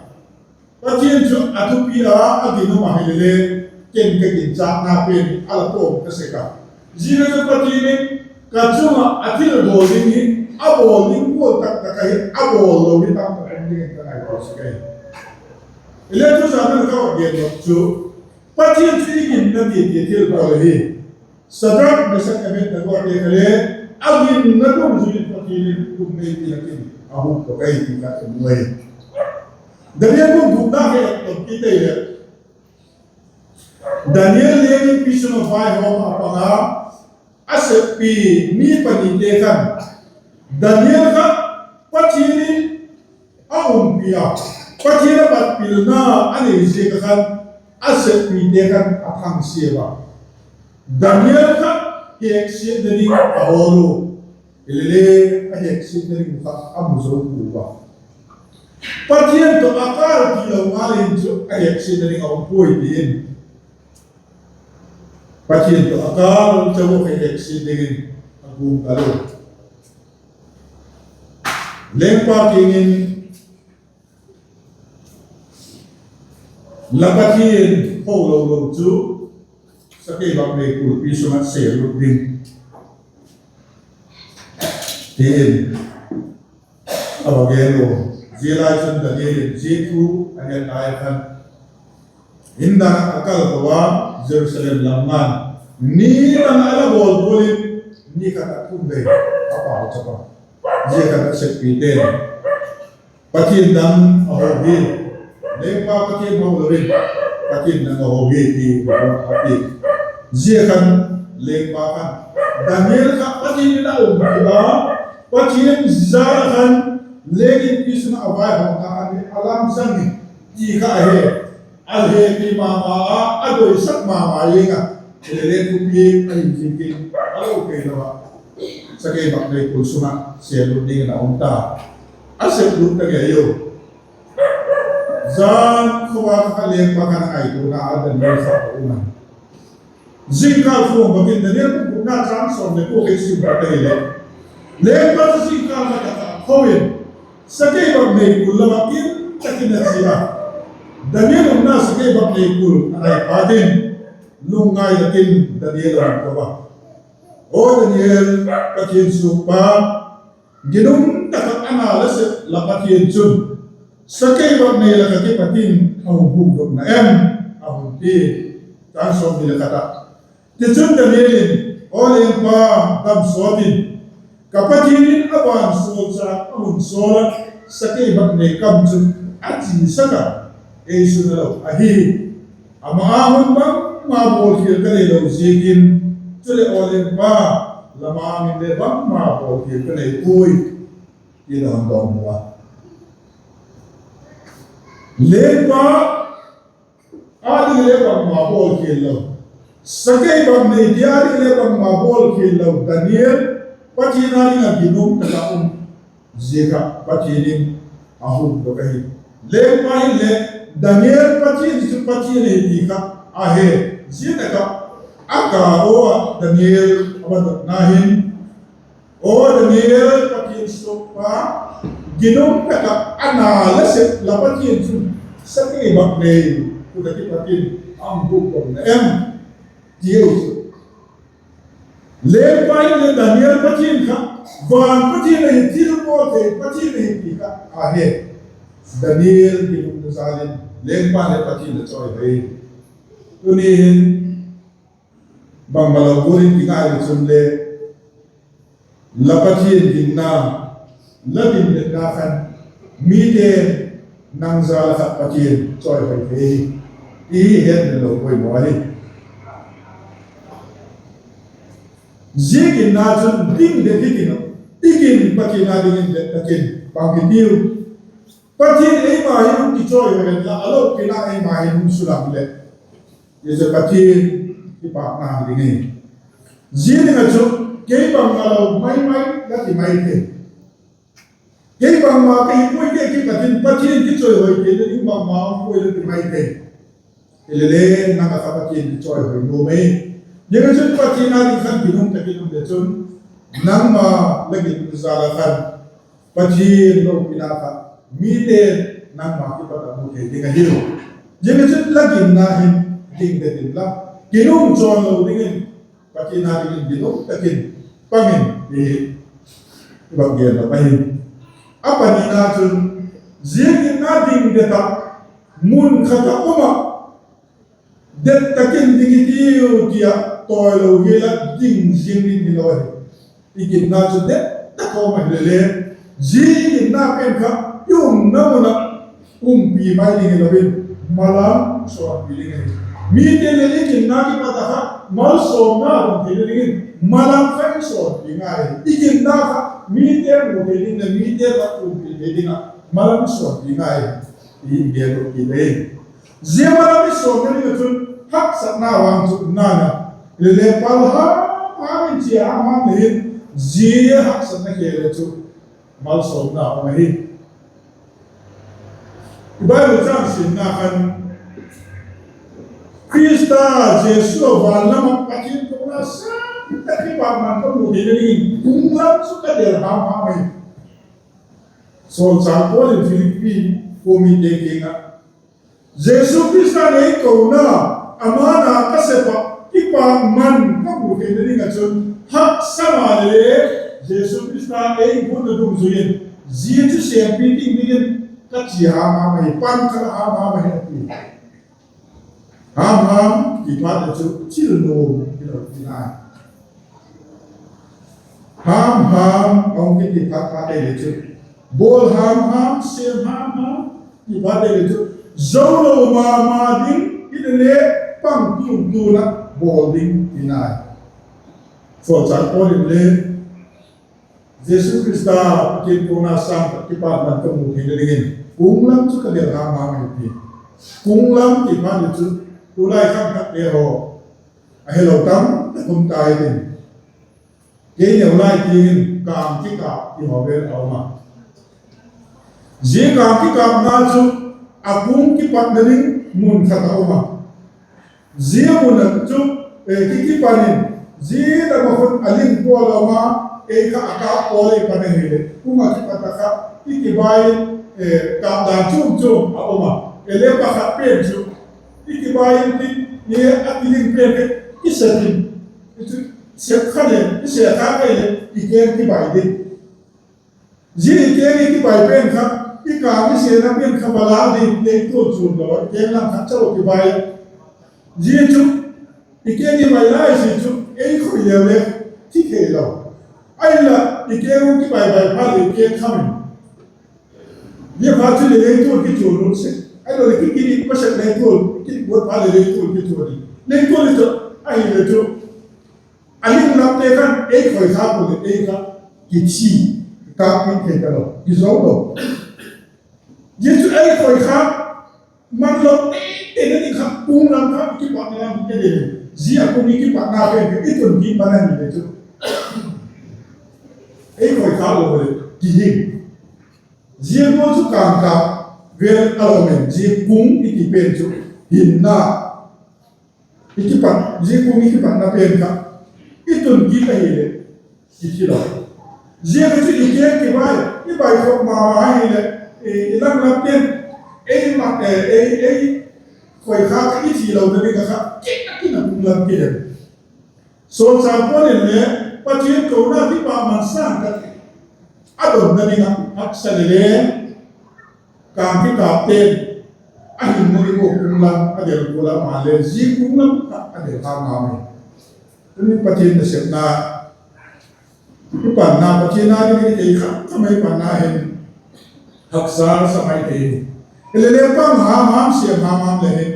Pathian chu a thupi a, a ginum ahi leh le, ken ka ginchâkna pen a la tawm ka sek a. Zia chu Pathian in ka chung ah a thil bawl ding hi, a bawl ding gual tak tak ahi, a bawl lo hi tam tak um dingin ka ngaitua sek ahi. Hile tu zan a ka va gen nop chu, Pathian chu i ginna ti ti thil bawl ahi. Sadrak, Mesak, Abednego te kha le, a ginna dungzui in Pathian in kum nei ti lak in a hukdok ahi ti kha ka mu ahi. Daniel bung gupna kha et to kit ei leh, Daniel leng inpi sung ah vaihawm a pang a, a seppi mi panite khan, Daniel kha Pathian in a umpi a, Pathian a patpilna a nei ziak a khan, a seppite khan a thangsia a. Daniel kha heksiatna ding a hawl u, hile le, a heksiatna ding kha a mu zo pua a. Pathian tawh a kâl ti lo ngal in chu a heksiatna ding a um puai ti in, Pathian tawh a kâl chau a heksiat dingin a gum ka lo. Lengpa kiang in, la Pathian ho lo lo chu sakeibaknei kulpi sung ah sêl lut ding, ti in a va gen u. Zia lai chun Daniel in zia thu a het lai khan, in dang ah a kal to a, Jerusalem lam ngan, ni dang a la bawl gual in, ni khat ah thum vei a pauchap a. Zia khan a seppite'n Pathian dang a ho hi, lengpa Pathian ho lo in, Pathian dang a ho hi ti a ti. Zia khan lengpa khan, Daniel kha Pathian in a umpi a, Pathian jal a khan leng inpi sung ah a vaihawmna khan a lamsang hi ti kha a he, a hepi ma ma a, a doisak ma ma ing a, hile le thupi ahi ziakin a lo kei lo a, sakeibaknei kul sung ah sêl lut dingin a um ta. A sep lut ta ngei u. Zan kha a kha lengpa khan a ngaituana a Daniel kha a um a. Zingkâl kha bang in Daniel bung gupna châng sawm leh kua kha i sim kha ahileh, lengpa chu zingkâl kha tak ah a tho in, sakeibaknei kul lam ah kim tak in a chia a. Daniel umna sakeibaknei kul a nai phat in, lungngai tak in Daniel a um to a. Aw Daniel, Pathian suakpa, ginum tak ah a na la sep la Pathian chun sakeibaknei lak ah kipat in a hung hukdok na em? a hun ti. Châng sawmni leh khat ah, tichun Daniel in, Aw lengpa, dam sawt in, ka Pathian in a vansawlchâk a hun sawl ah, sakeibaknei kam chu a chiasak a, ei suna lo ahi. Ama â hun bangma bawlkhial ka neilo ziakin, chuleh aw lengpa, la ma-âng in le bangma bawlkhial ka nei puai, tin a hun dawng a. Lengpa â ding le bangma bawl khial lo, sakei bang nei ti â ding le bangma bawl khial lo Daniel, Pathian â ding ah ginum tak ah um, zia kha Pathian in a hun dok ahi. Lengpa hin le Daniel Pathian chu Pathian ahi ti kha a he. Zia tak ah a ka aw ah Daniel a va dotna hin, Aw Daniel, Pathian suakpa, ginum tak ah a na la sep la Pathian chun sakei bang nei khut ah kipat in a hung bûk dok na em? ti ei chu. Lengpa in le Daniel Pathian kha van Pathian ahi, thil bawl thei Pathian ahi ti kha a he. Daniel ginumna jal in lengpa le Pathian a chawihoi. Tuni hin bangmalo gual in kingai le chun le, la Pathian ginna, la ginna khan mite'n nang jal ah khat Pathian chawihoi thei hi, i hetmil lo poimaw ahi. Zia ginna chun ding det hi kin, i gin Pathian â dingin det tak in bang kitiu. Pathian eima hin hung kichawihoi hen la, a lopina eima hin hung sulang leh, zia chu Pathian kipâkna ding ahi. Zia ding ah chu, kei bangmalo mai mai la ti mai thei. Kei bangma ka hi puai, kei kipat in Pathian kichawihoi thei le ding bangma um puai la ti mai thei. Hilele, nang ah kha Pathian kichawihoi nuam ei. Zia chun Pathian â ding khan ginum tak in um le chun, nangma la ginna jal ah khan Pathian lopina kha mite'n nangma kipat ah mu thei ding ahiu. Zia chun la ginna hin ding det inla, ginum chawn lo dingin Pathian â dingin ginum tak in pang in, ti i va gen nop ahi. A panina chun, zia ginna ding det ah, mun khat ah um ah, det tak in ding i tiu ti ah tawilo hial ah ding ziang ding hilo ahi. I ginna chu det tak a um ahile le, zia i ginna pen kha i umna mun ah umpi mai ding hilo in, malam sawnpi ding ahi. Mite'n le i ginna kipat ah kha malsawmna um thei dingin malam kha i sawnpi ngai ahi. I ginna kha mite'n mu thei ding leh mite kha umpi thei ding ah malam i sawnpi ngai ahi, ti i gen uh kit ahi. Zia malam i sawnna ding ah chun haksatna vang chu ngai a, le le pal ham ham in chia ham ham le hin, zia haksatna khêl le chu malsawmna um ahi. I Bible châng simna khan, Khrista Jesu a van lam ah Pathian kona sâng tak kipakman ka mu theina dingin kung lam chu ka del ham ham ahi. Sawlchâk Paul in Philippi khua mite kiang ah, Jesu Khrista'n ei kona, ama na ka sep ah kipakman ka mu theina ding ah chun, haksa maleh, Jesu Khrista ei guatna dungzui in, zia chu sêmpi ding dingin ka chia ham ham ahi, pan ka la ham ham ahi, a ti. Ham ham ti phat leh chu chil nuam hilo tina. Ham ham a hung kiti phat phat leh chu, bawl ham ham, sêm ham ham ti phat leh chu, zo lo ma ma ding hile le, pang tun tun ah bawl ding tina. Sawlchâk Paul in le Jesu Khrista, Pathian kona sâng tak kipakman ka mu theina dingin kung lam chu ka del ham ham ahi, ti. Kung lam ti phat leh chu, tulai khangthakte haw, a helo tam tak um ta hitin, kei neu lai tiang in kâng kikâp ti haw vel a um a. Zia kâng kikâpna chu a kung kipatna ding mun khat a um a. Zia mun ah chu, eh, ki, kipan in, zia tak ah khun a ling pawl a um a, ei kha a kâp pawl ei pan ahileh, kung ah kipat a kha i kibai in, eh, kâp dan chuam chuam a um a. Ei le pakhat pen chu i kibai intin, i, a kiling pen kha i sep in, i chu sep kha leh, i sep kha kei leh i keng kibai ding. Zia i keng i kibai pen kha, i kâng i sêpna pen kha va lâk ding, lengtual chuam lo ah i keng lam khat chau kibai. Zia chu i keng i bai lai sia chu ei khoi leu le thi thei lo. Ahinla i keng u kibai bai phat leh i keng kham in, zia phat chu leh lengtual kichuan ut sek, ahilo leh ki, ki, ki pasek lengtual, ki, ki guat phat leh lengtual kichuan in, lengtual i chu, ahile chu a ling lamte khan ei khoi kha pua leh ei kha kithi, kâp kit thei talo, kizo lo. Zia chu ei khoi kha, man lo tei tei na ding kha kung lam kha kipatna lam hi ke de. Zia kung i kipatna pen kha i tun kit man ahile chu, ei khoi kha lo le, ti hi. Zia gual chu kângkâp vel a lo in, zia kung i ti pen chu hinna, i kipat, zia kung i kipatna pen kha i tun kit ahileh, i thi lo. Zia kha chu i keng kivai, i baikhop ma ma ahileh, i lam lam pen, ei ma, ei, ei khoi kha kha i thi lo na ding kha, keng a kin a kung lam kidem. Sawlchâk Paul in le, Pathian kona kipakman sâng tak a donna ding ah haksa le le, kângkâpte'n a hinna ding ua kung lam a del gual a, ama le zia kung lam kha a del ha ma ma. Tuni Pathian nasepna, i panna, Pathian â ding i kei kha, ka mai panna hin haksa sa mai thei. Hile le pang ham ham, siam ham ham le hin,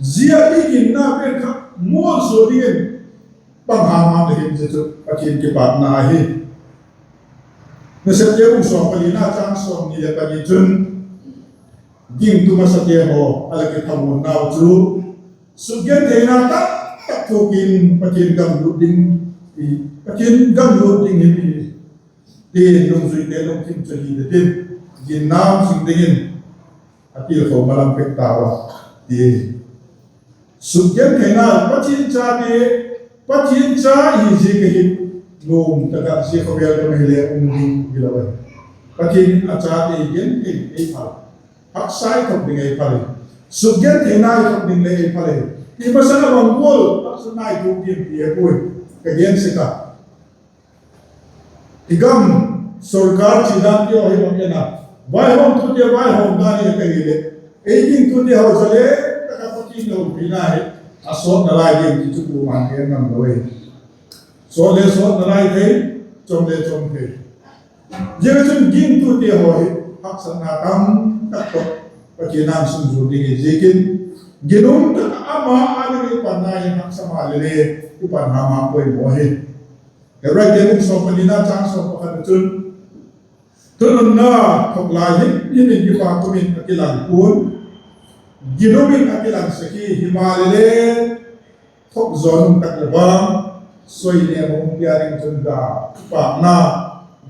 zia i ginna pen kha mualsua dingin pang ham ham le hin, zia chu Pathian kipakna ahi. Nasepte bung sawm palina châng sawmni leh pani chun, gingtu masate haw a la kithamuannau chu, sukgentheina tak tak thuakin Pathian gam lut ding, Pathian gam lut ding hi mi tin, nungzuite lungthim chu hi le tin, ginna um zing dingin a tilkho malam pek tau a, ti. Sukgentheina, Pathian chate, Pathian cha i hi ziak ahi, nuam tak ah zia khawvel gam ah hile um ding hilo ahi. Pathian in a chate genthei ei phal, haksa i thok ding ei phal hi, sukgentheina i thok ding le ei phal hi. Ti masang a bang gual haksatna i thuak diam ti he puai, ka gen sek a. I gam sorkar chi dan ti haw hi bang en a, vaihawmtute vaihawm dan i et ahileh, ei gingtute haw chu le tak ah Pathian lopina hi a sawt nalai ding ti chu kuama'n gen ngam lo ahi. Sawt le sawt nalai thei, chom le chom thei. Ziaziakchun gingtute haw hi haksatna tam tak tawh Pathian âng sung zuan ding hi ziakin, ginum tak ah ama â ding i panna hin haksa maleh le, i panna ma poimaw hi. Hebraite bung sawm palina châng sawm pakhat ah chun, thununna thok lai himhim in kipak um in a kilang pua'n, ginum in a kilang sek hi, himaleh le thok zaw nung tak leh vang, soi nêm a um tia ding chun ga, kipakna,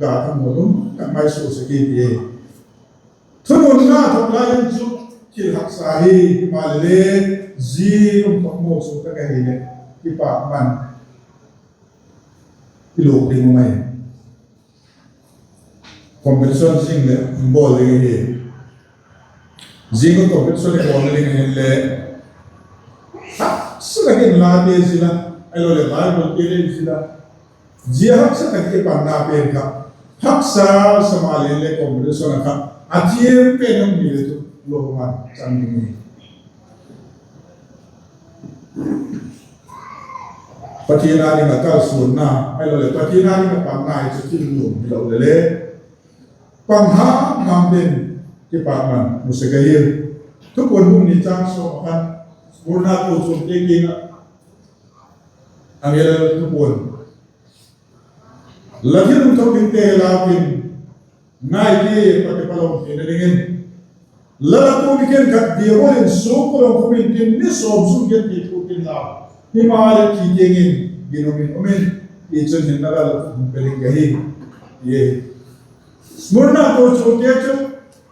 ga thamuan um tak mai suak sek hi, ti. Thununna thok lai in chu thil haksa hi, himaleh le zia um thok mualsua tak ahileh, kipakman i luak ding um ahi. Competition zing leh bawl ding ahi. Zing a competition i bawlna ding ahinle, haksa tak in late zil a, ahiloleh Bible te le zil a, zia haksa tak i panna pen kha, haksa sa maleh le competition ah kha a thiam pen um hileh chu, lo man chang ding hi. Pathian â ding ah kalsuanna, ahiloleh Pathian â ding ah panna hi chu thil nuam hilo le le, pang ham ham ding, kipakman mu sek ahi. Thupuan bung ni châng sawm ah khan, Smurna kochuamte kiang ah, angel thupuan, la thinum thok dingte he lau in, ngai ti, pate palawm theina dingin, la lak ua mi khenkhat diabol in suak palawm khum intin, ni sawm sung genthei thuak inla, himaleh thi tiang in ginum in um in, tichun hinna la lak um pe ding ka hi, ti ahi. Smurna kochuamte chu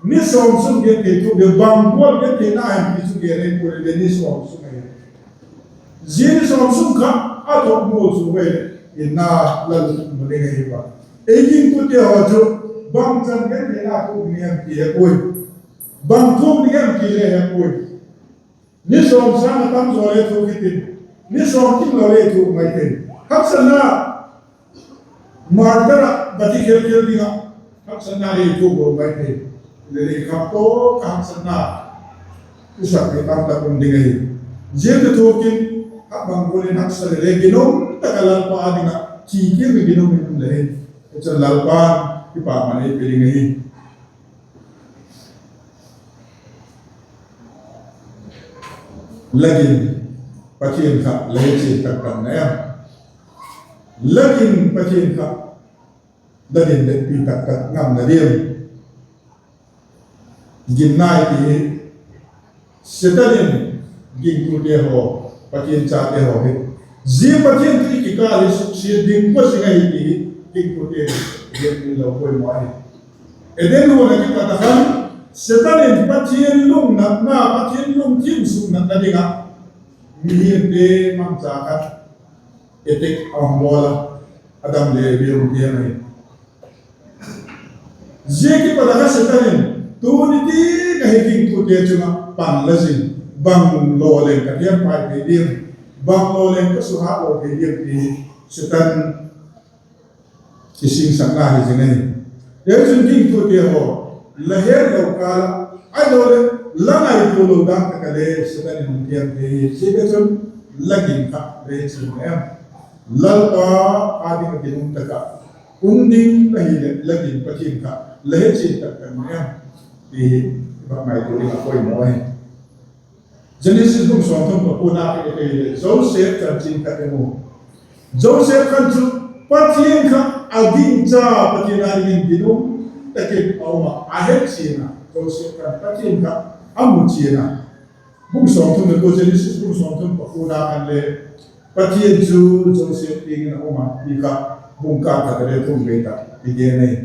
ni sawm sung genthei thuak ding, bang gual gentheina hem ti chu gen ei puai, le ni sawm sung ahi. Zia ni sawm sung kha a thok mualsua vei leh, hinna la lak um ding ahi a. Ei gingtute haw chu bangchan gentheina thuak ding hem ti he puai, bang thuak ding hem ti le he puai. Ni sawm sâng a tam zaw le thuak hitin, ni sawm kim lo le thuak mai thei. Haksatna, martyr ah va thi khel khel ding ah, haksatna le thuak lo mai thei. Le le kham tawk a haksatna i sak hi tam tak um ding ahi. Zia ti thuak in, a bang gual in haksa le le ginum tak ah Lalpa â ding ah thi kit mi ginum in um le hi, chun Lalpa'n kipakman ei pe ding ahi. La gin Pathian kha la hetchian tak tak na em? La gin Pathian kha la gin letpi tak tak ngam na diam? Ginna i ti hi Satan in gingtute haw, Pathian chate haw hi, zia Pathian thu i kikâl hi suksiat ding pua zing ahi ti hi gingtute hin gen lo poimaw ahi. Eden huan ah kipat a khan Satan in Pathian lungnatna, Pathian lungthim suknatna ding ah mihingte mangcha khat attack a hung bawl a, Adam le Evi hung piang ahi. Zia kipat a kha Satan in tuni tiang ahi gingtute chung ah pan la zing, bang law leng ka thiam pai thei diam, bang law leng ka suhat lo thei diam ti Satan i singsakna hi zing ahi. Tichun gingtute haw, la hetlo kâl ah, ahiloleh la ngaitua lo dan tak ah le Satan in hung piang thei hi. Ziak a chun la gin kha la he chian em? Lalpa â ding ah ginum tak ah um ding la hileh la gin Pathian kha la he chian tak tak em? Ti hi i va ngaitua ding a poimaw ahi. Genesis bung sawmthum pakuana kha i et leh Joseph chanchin kha i mu. Joseph khan chu Pathian kha a gingcha, Pathian â dingin ginum tak in a um ah, a he chian a, Joseph khan Pathian kha a mu chian a. Bung sawmthum leh kua, Genesis bung sawmthum pakuana khan le Pathian chu Joseph kiang in a um a ti kha bung khat ah le thum vei tak i gen ahi.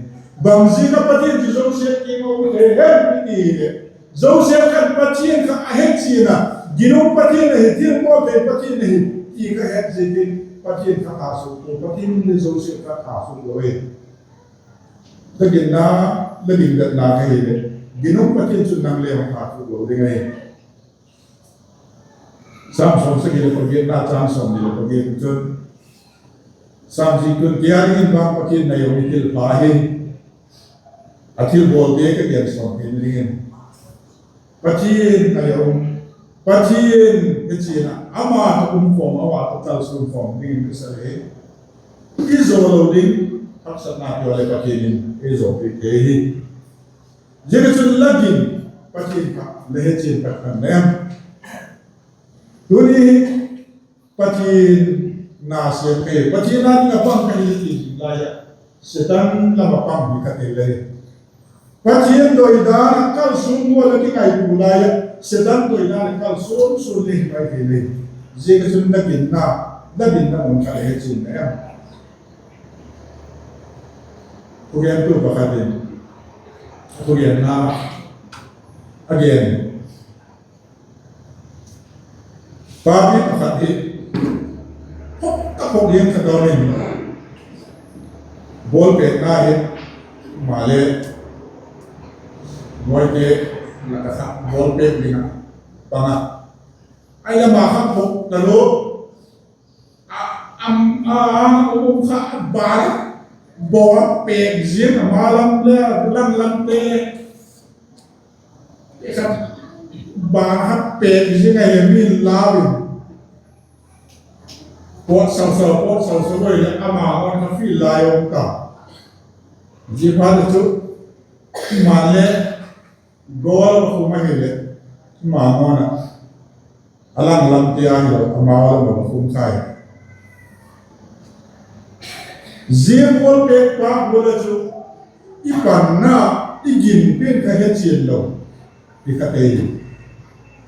Bang ziak a Pathian chu Joseph kiang a um thei hem i ti leh, Joseph khan Pathian kha a he chian a, ginum Pathian ahi, thilbawl thei Pathian ahi ti kha het ziakin Pathian kha thasuk pua, Pathian in le Joseph kha thasuk lo e. La ginna, la gingdetna ka hileh, ginum Pathian chun nang le hung thasuk lo ding ahi. Sam sawmsagi leh pagiatna chang sawmni leh pagiat chun, Sam ziktu'n, kei â dingin vang Pathian nei a um hi thil pha ahi, a thilbawlte ka gen sawn theina dingin. Pathian nei a um, Pathian he chian a, ama tawh um khawm, ama tawh kalsuan khawm dingin ka sa hi. I zaw lo ding haksatna ti leh Pathian in ei zaw piak thei hi. Ziaziakchun la gin Pathian kha la he chian tak tak em? Tuni hi Pathian na siam ka hi, Pathian â ding ah pang ka hi ti zing lai ah, Setan lam ah pang hi kha thei le, Pathian doidan ah kalsuan gual ah kingaitua lai ah, Setan doidan ah kalsuan suan le hi mai thei le. Ziaziakchun la ginna, la ginna mun kha la he chian em? Thugentu pakhat in a thugenna a gen, papi pakhat hi khawk a khawk lian kha dawn in, ball pêkna hi maleh, bawlte lak ah kha ball pêk ding ah pang a, ahileh ama kha khawk talo a, a, a, um kha a ban ah ball pêk ziang, ama lam le lang lamte, kha ban ah pêk ziang ahileh mi'n lau in, pawt sau sau, pawt sau sau ahileh ama ngawn kha field lai a um ta. Ziaphat chu maleh goal a khum ahileh, ama ngawn ah, a lang lamte a hilo, amau lam a khum khai. Zia ball pêkpa gual ah chu i panna, i gin pen kha he chian lo ti kha thei.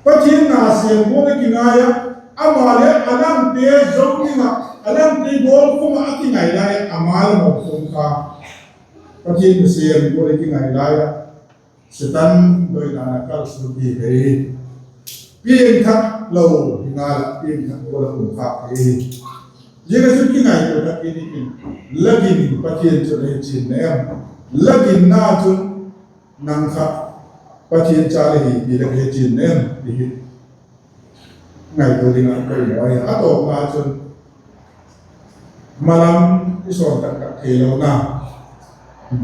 Pathian na siam gual ah kingai ah, ama leh a langte zo ding ah, a langte ball khum ah a kingai lai ah, ama lam a khum kha. Pathian na siam gual ah kingai lai ah, Setan doidan ah kalsuan hi thei. Piangthak lo hi ngal ah, piangthak gual ah um khâk thei. Ziaziakchun kingaitua thak kit in, la gin Pathian chu la he chian em? La ginna chun nang kha Pathian cha la hi ti la he chian em ti hi ngaitua ding a poimaw ahi. A tawpna chun, malam i sawn tak tak theilona,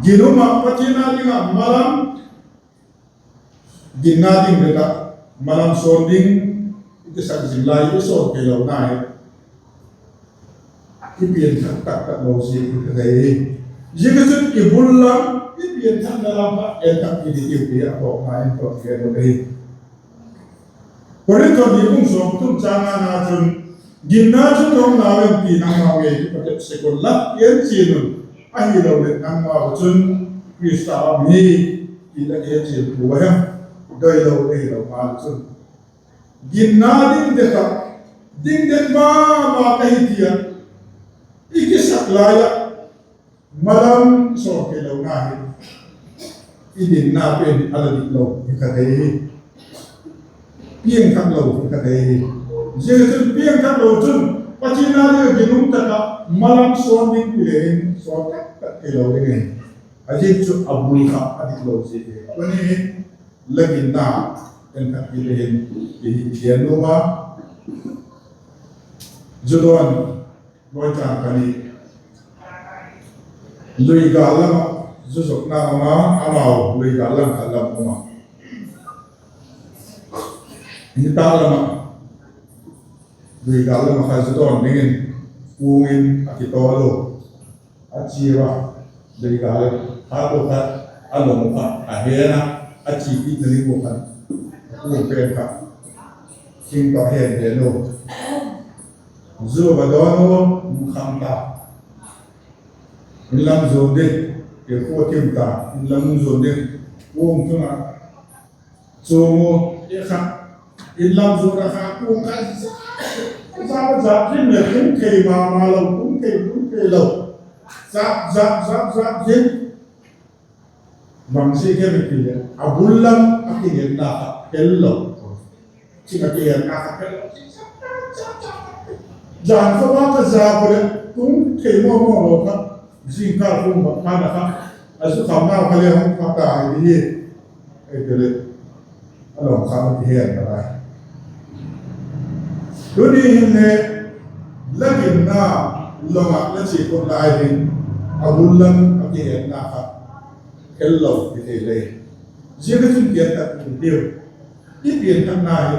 ginum ah Pathian â ding ah malam, ginna ding bek ah malam sawn ding i kisak zing lai i sawn theilona hi i piangthak tak tak lo ziak hi ka thei. Ziaziakchun i bul lam i piangthakna lam ah en thak kit i tiu ti a tawpna in tawp kit lo ahi. Korinth ni bung sawmthum châng ngana chun, ginna chu ka hung nau em ti nangmau ngei kipat sek unla, en chian un, ahiloleh nangmau chun Khrista um hi ti la en chian pua hem? Doilo ahilo ngal chun, Ginna ding det ah, ding det ma ma ka hi ti a i kisak lai ah, malam sawn theilona hi i dinna pen a la dik lo hi ka thei hi. Piangthak lo hi ka thei hi. Zia chun piangthak lo chun Pathian â ding ah ginum tak ah malam sawn ding ti le in sawn tak tak theilo ding ahi. A ziak chu a bul kha a dik lo ziak ahi. Tuni hin la ginna en khat hi le hin ti hi gen nuam a. Zu dawn lawi chang pani, lui gâl lam ah zu zotna um a, amau lui gâl lam khat lam um a, nitâk lam ah lui gâl lam ah kha zu dawn dingin kuang in a kitawl u. A chia ua, lui gâl khat u kha a lawm u kha a hen a, a chi kitna ding u kha a kuang pen kha thing tawh a hen hen u. Zu va dawn u, um kham ta, in lam zuan ding, ti khu a thim ta, in lam zuan ding, kuang chung ah chuang u, ti kha, in lam zuan a kha kuang kha za za za hin le tung thei ma ma lo, tung thei tung thei lo, za za za za hin. Bang sia hem i ti leh a bul lam a kihetna kha hel lo, ching a kihetna kha hel lo. Jan kha va ka za ko leh tung thei maw maw lo kha, zingkâl kum va phat a kha, a zu khamnau kha le hung pha ta hi ti hi. Ei ti leh a lawm kha a kihen ta lai. Tuni hin le la ginna lam ah la chia khut lai hin a bul lam a kihetna kha hel lo hi thei le. Zia ka chun piangthak i tiu. I piangthakna hi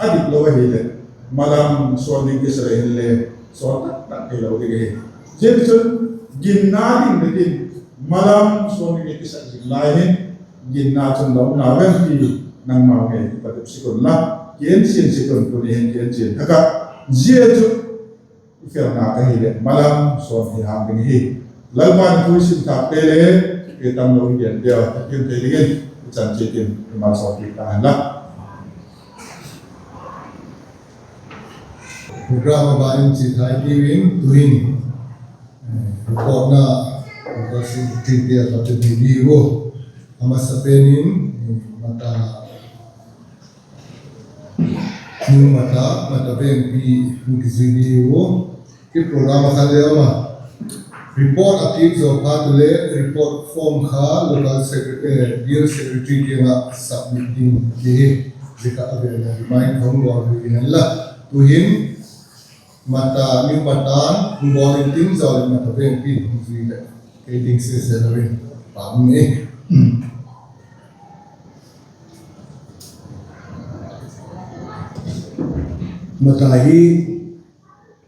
a dik lo ahileh, malam sawn ding kisa le hin le, sawn tak tak theilo ding ahi. Zia ka chun ginna ding le tin, malam sawn ding kisa zing lai hin, ginna chun lo na vem ti, nangmau ngei kipat sik unla, kienchian sik un, tuni hin kienchian thak ah. Zia chu i felna ka hileh malam sawn hi hang ding hi. Lalpa'n thu i sim thâkte le, i tam lo i gen tia, i pian thei dingin i chan chiat in i malsawmpiak ta hen la. Program a ban in chia thei dingin tu'hin, eh, report na, report secretary te a pat in hi diu. A masapen in, eh, Mata, New Mata, Mata Vengpi hung kizui diu. I program a khan le ama report a piak zaw phat u le report form kha local secre-, eh, bial secretary kiang ah submit ding ti hi. Zia kha a vêl a remind thang lo hi hen la. Tu'hin Mata, New Mata hung bawl in tin zaw leh Mata Vengpi hung zui leh kei ding sese lo in pam ni. Mata hi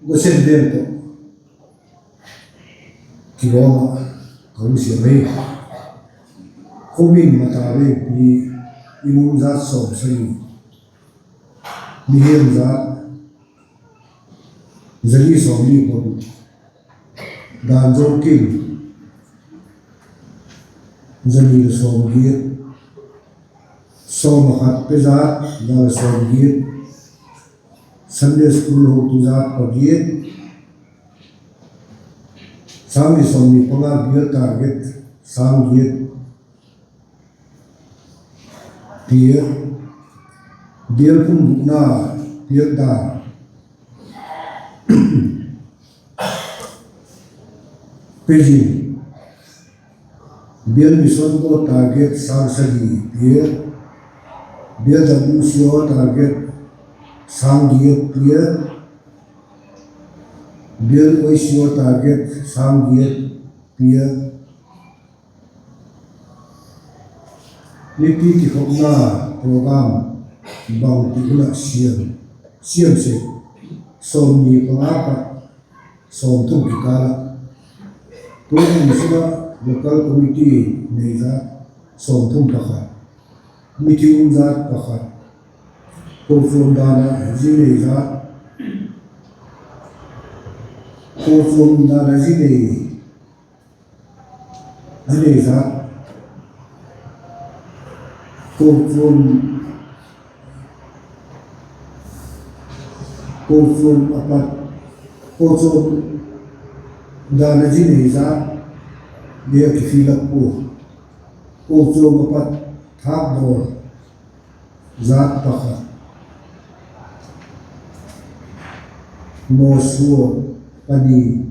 Goshen veng tawh kilawm ah ka hung siam ahi. Khawmin Mata Vengpi, in um zat sawmsagi, mihing zat zali sawmli pon, dan zo kin zali le sawmgiat, sawm a khat pe zat za le sawmgiat, Sunday school hotu zat pagiat, sâng ni sawmni panga bial target sâng giat, pia, bial phungbukna piak dan pe zing, bial mission goal target sâng sagi pia, bial W C O target sâng giat pia, bial O C O target sâng giat pia, mipi kikhopna program bangti hun ah siam, siam sek, sawmni panga pat sawmthum kikâl ah, tu hun sung ah local committee nei zat sawmthum pakhat, mithi um zat pakhat, kochuam dan a zi nei zat, kochuam dan a zi nei, zi nei zat, kochuam Kochuam a pat, kochuam dan a zi nei zat, dia kifill up ua. Kochuam a pat thâkdaw zat pakhat, nawsuak pani,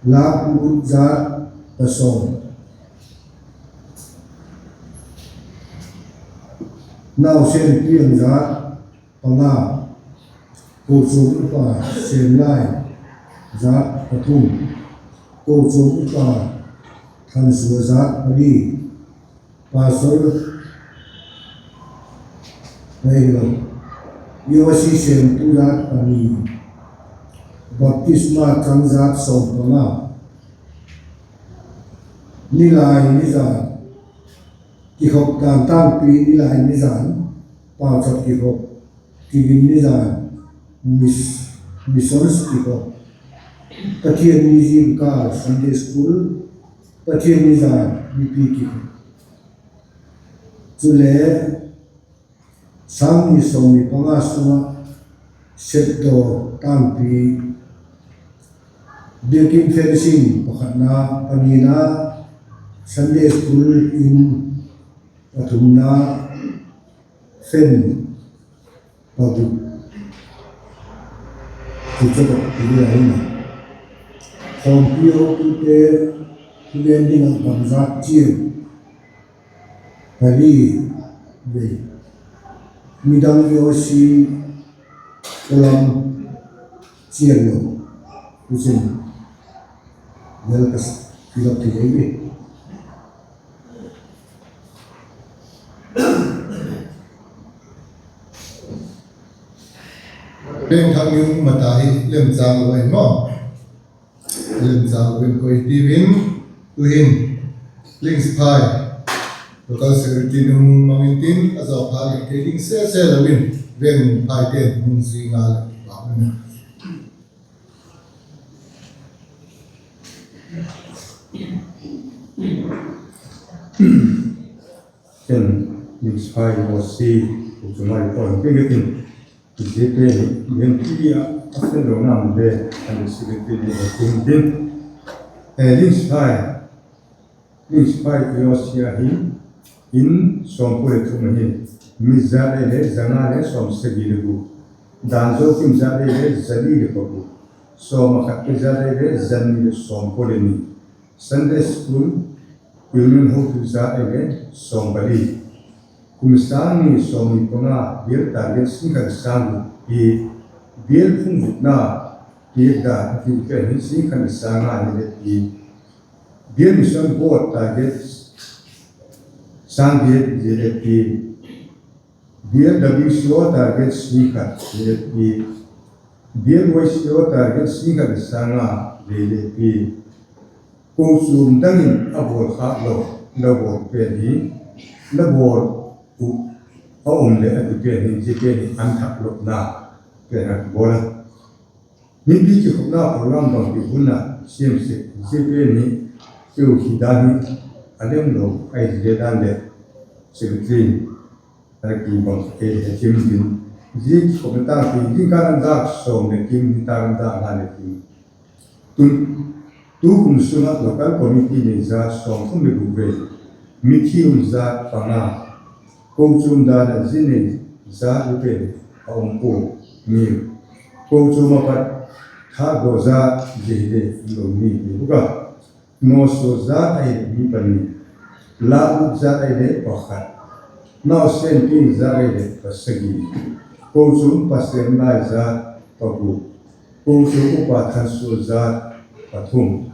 lâklut zat pasawm, nausen piang zat panga, kochuam upa sêmlai zat pathum, kochuam upa thansua zat pali, pastor, EOC sêmtu zat pani, baptisma chang zat sawm panga, nilai nizan kikhop dan tângpi, nilai nizan pauchap kikhop, kigin nizan missions kikhop, Pathian ni zingkal Sunday School, Pathian nizan mipi kikhop, chule sâng ni sawmni panga sung ah sepdaw tângpi, biakin fencing pakhatna, panina Sunday School in, pathumna fan paguk, ti chu ka ti ding ahi. Khawmpi hotute thugen ding ah bangzat chian, pali vei, midang EOC pawlam chian lo, tuchin vel ka pilot ti ei. Pengthak ni um mata hi lemchâng lo ahi maw. Lemchâng lo in koi tiu in, tuhin Lingsphai, local secretary ni hung mang intin, a zaw phat leh kei ding sese lo in, Vengphaite'n hung zing a leh pa ni. Ken Lingsphai EOC, u chu mai pon pe ka tin. Ziate hi, gen ti a, a fen lo nam le, an secretary ni a tin tin. Lingsphai, Lingsphai EOC a hin, in sawmkua le thum ahi. Mi zat ei le za nga le sawmsagi le guk. Dan zo kim zat ei le za li le paguk. Sawm a khat pe zat ei le za ni le sawmkua le ni. Sunday School, Union hotu zat ei le sawm pali. Kum sâng ni sawmni panga, bial target sîng khat sâng guk pia, bial phungvutna, bial dan a ti pen hi sîng khat sâng nga ni le pia. Bial mission board target sâng giat le pia. Bial WCO target sîng khat le pia. Bial YCO target sîng khat sâng nga le pia. Kochuam dang in a bawl khâk lo, la bawl pen hi, la bawl uh a um leh a ti pen hi, zia pen hi an thak lona pen a bawl a. Mipi kikhopna program bangti hun a siam sek, zia pen hi, keu hi dan hi a lem lo ahi zia dan leh, secretary a la kibang ei he thim din, zia kikhopna tângpi, zingkal lam dâk sawm leh kim, nitâk lam dâk nga leh kim. Tukum sung ah local committee nei zat sawmthum le guk vei, mithi um zat panga, kochuam dan a zi nei zat le pen a um pua ni. Kochuam a pat thâkdaw zat zi hile lo ni ti buk a. Nawsuak zat ahileh mi pani, lâklut zat ahileh pakhat, nausen piang zat ahileh pasagi, kochuam upa sêmlai zat paguk, kochuam upa thansua zat pathum,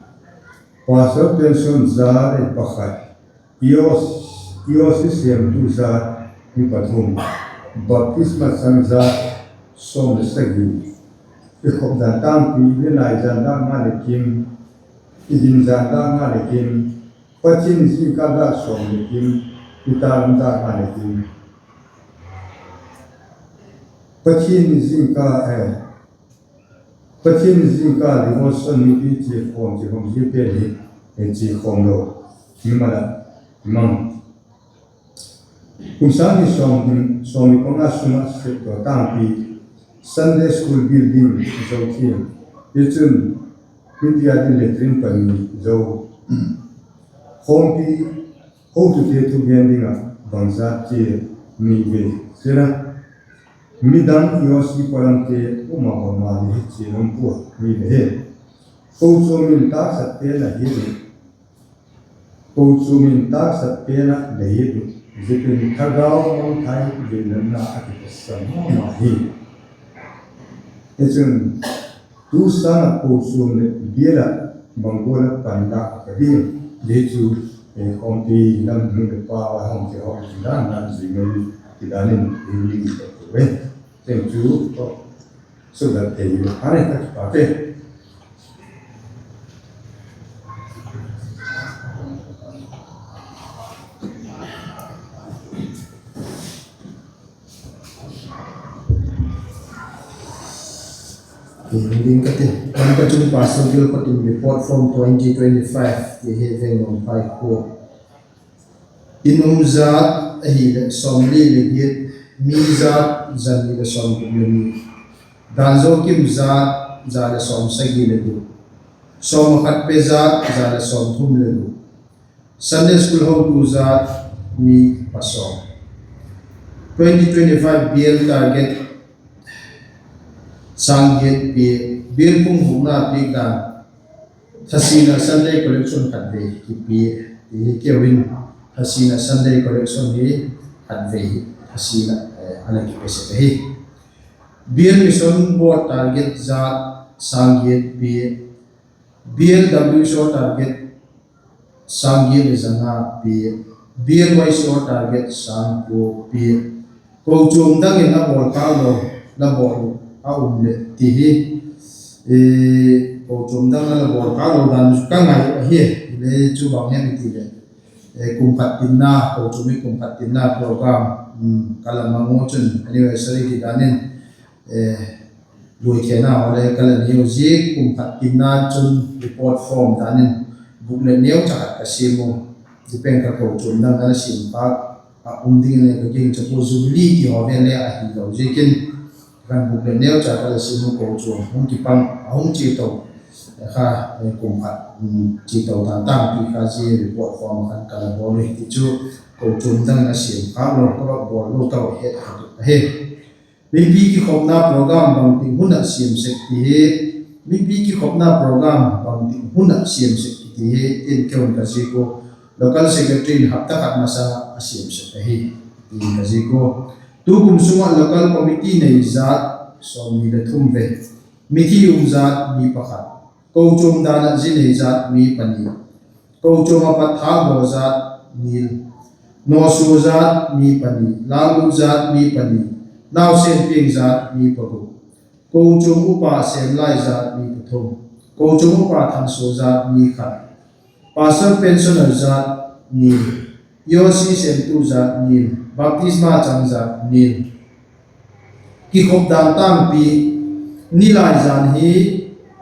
pastor pension zat ahileh pakhat, EOC sêmtu zat mi pathum, baptisma chang zat sawm le sagi, kikhop dan tângpi, nilai zan dâk nga le kim, kigin zan dâk nga le kim, Pathian ni zingkal dâk sawm le kim, nitâk lam dâk nga le kim. Pathian ni zingkal, Pathian ni zingkal devotion, mipi chia khawm, chia khawm zia pen hi chia khawm lo, mimal a mang. Kum sâng ni sawmni panga sung ah sepdaw tângpi, Sunday School building zo thiam, tichun mipi â ding latrine pani zo. Khawmpi hotute thugen ding ah bangzat chia ni ve sela, midang EOC pawlamte um a bangma le hi chia um pua ni ve hi. Kochuam in tâksat pen a hi, kochuam in tâksat pen a le hi, ziakin thagau mangthai vênatna a kipasa ma ma hi. Hichun tu sâng ah kochuam leh bial ah bang gual a pan la ka ding, zia chu khawmpi lam nu le pa a hung ti hawk chu dan dan zui mai ti dan in i ni ka tu e. Cheng chu sukdam thei lo a ni ka kipak e. Ding ka ti, lam ka chung Pastor Gilcott in report form twenty twenty-five ti hi veng nung phai khua. In um zat ahileh sawmli leh giat, mi zat zani leh sawmguk leh ni, dan zo kim zat za leh sawmsagi leh guk, sawm a khat pe zat za leh sawmthum leh guk, Sunday School hotu zat mi pasawm. Twenty twenty-five bial target sâng giat pia, bial pung hukna piak dan, thasina Sunday collection khatvei kipia, ti hi keu in, thasina Sunday collection hi khatvei hi thasina a la kipia sek ahi. Bial mission board target zat sâng giat pia, bial W S O target sâng giat leh za nga pia, bial Y S O target sâng kua pia. Kochuam dang in a bawl khâk lo, la bawl a um leh ti hi, kochuam dang a la bawl khâk lo dan ka ngai uh ahi. Le chu bang hem i ti leh, kum khat tinna, kochuam i kum khat tinna program ka la mang u chun anniversary ti dan in, luithena haw le ka la nei u, zia kum khat tinna chun report form dan in booklet neucha khat ka siam u. Zia pen ka kochuam dang a la siam khâk a um ding le ka gingcha pua, jubilee ti haw ven le ahilo ziakin, khan booklet neucha ka la siam u, kochuam hung kipang a hung chia to kha, kum khat chia to dan tangpi kha zia report form khan ka la bawl u hi ti chu, kochuam dang a siam khâk lo ka va bawl lo ka va het kha ahi. Mipi kikhopna program bangtik hun ah siam sek ti hi, mipi kikhopna program bangtik hun ah siam sek ti hi tin keu in ka zik ua, local secretary in hapta khat masang ah a siam sek ahi, tin ka zik ua. Tukum sung ah local committee nei zat sawmni leh thum ve, mithi um zat mi pakhat, kochuam dan ah zi nei zat mi pani, kochuam ah pat thâkdaw zat nil, nawsua zat mi pani, lâklut zat mi pani, nausen piang zat mi paguk, kochuam upa sêmlai zat mi pathum, kochuam upa thansua zat mi khat, pastor pensioner zat nil, EOC sêmtu zat nil, baptisma chang zat nil. Kikhop dan tangpi, nilai zan hi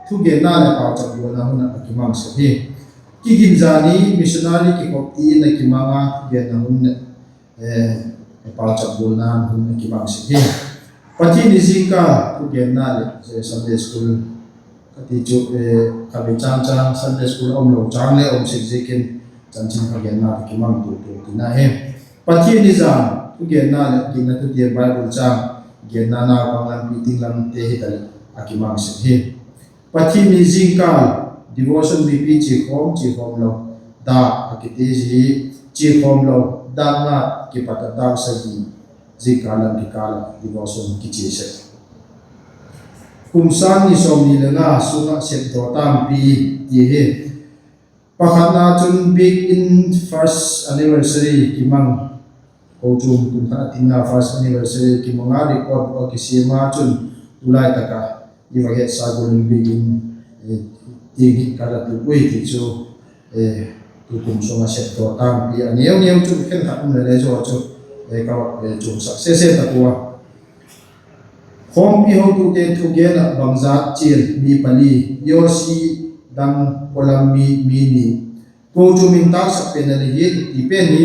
thugenna leh pauchap gualna hun ah a kimang sek hi. Kigin zan hi missionary kikhop ti in a kimang a, thugenna hun leh pauchap gualna hun a kimang sek hi. Pathian ni zingkal thugenna leh Sunday school ka ti chu, khatvei châng châng Sunday school a um lo châng le um sek ziakin, chanchin kha genna ka kimang tu tu tina hi. Pathian ni zan thugenna leh ginna thutia Bible châng genna, naupang lampi ding lamte hitaleh a kimang sek hi. Pathian ni zingkal devotion, mipi chia khawm chia khawm lo, dâk a kiti zi, chia khawm lo, dâk nga kipat a dâk sagi, zingkal lam kikâl ah devotion kichia sek. Kum sâng ni sawmni leh nga sung ah sepdaw tangpi ti hi. Pakhatna chun biakin first anniversary kimang, kochuam kum khat a tinna first anniversary kimang a, report book a kisiam a chun, tulai tak a i va hetsa gual in biakin tiang hi ka la tup ui ti chu, tukum sung ah sepdaw tangpi a neu neu chu khenkhat um le le zaw chu ka va chuangsak sese tak ua. Khawmpi hotute thugen ah bangzat chial mi pani, EOC dang pawlam mi, mi ni, kochuam in tâksak pen a le hi ti pen hi,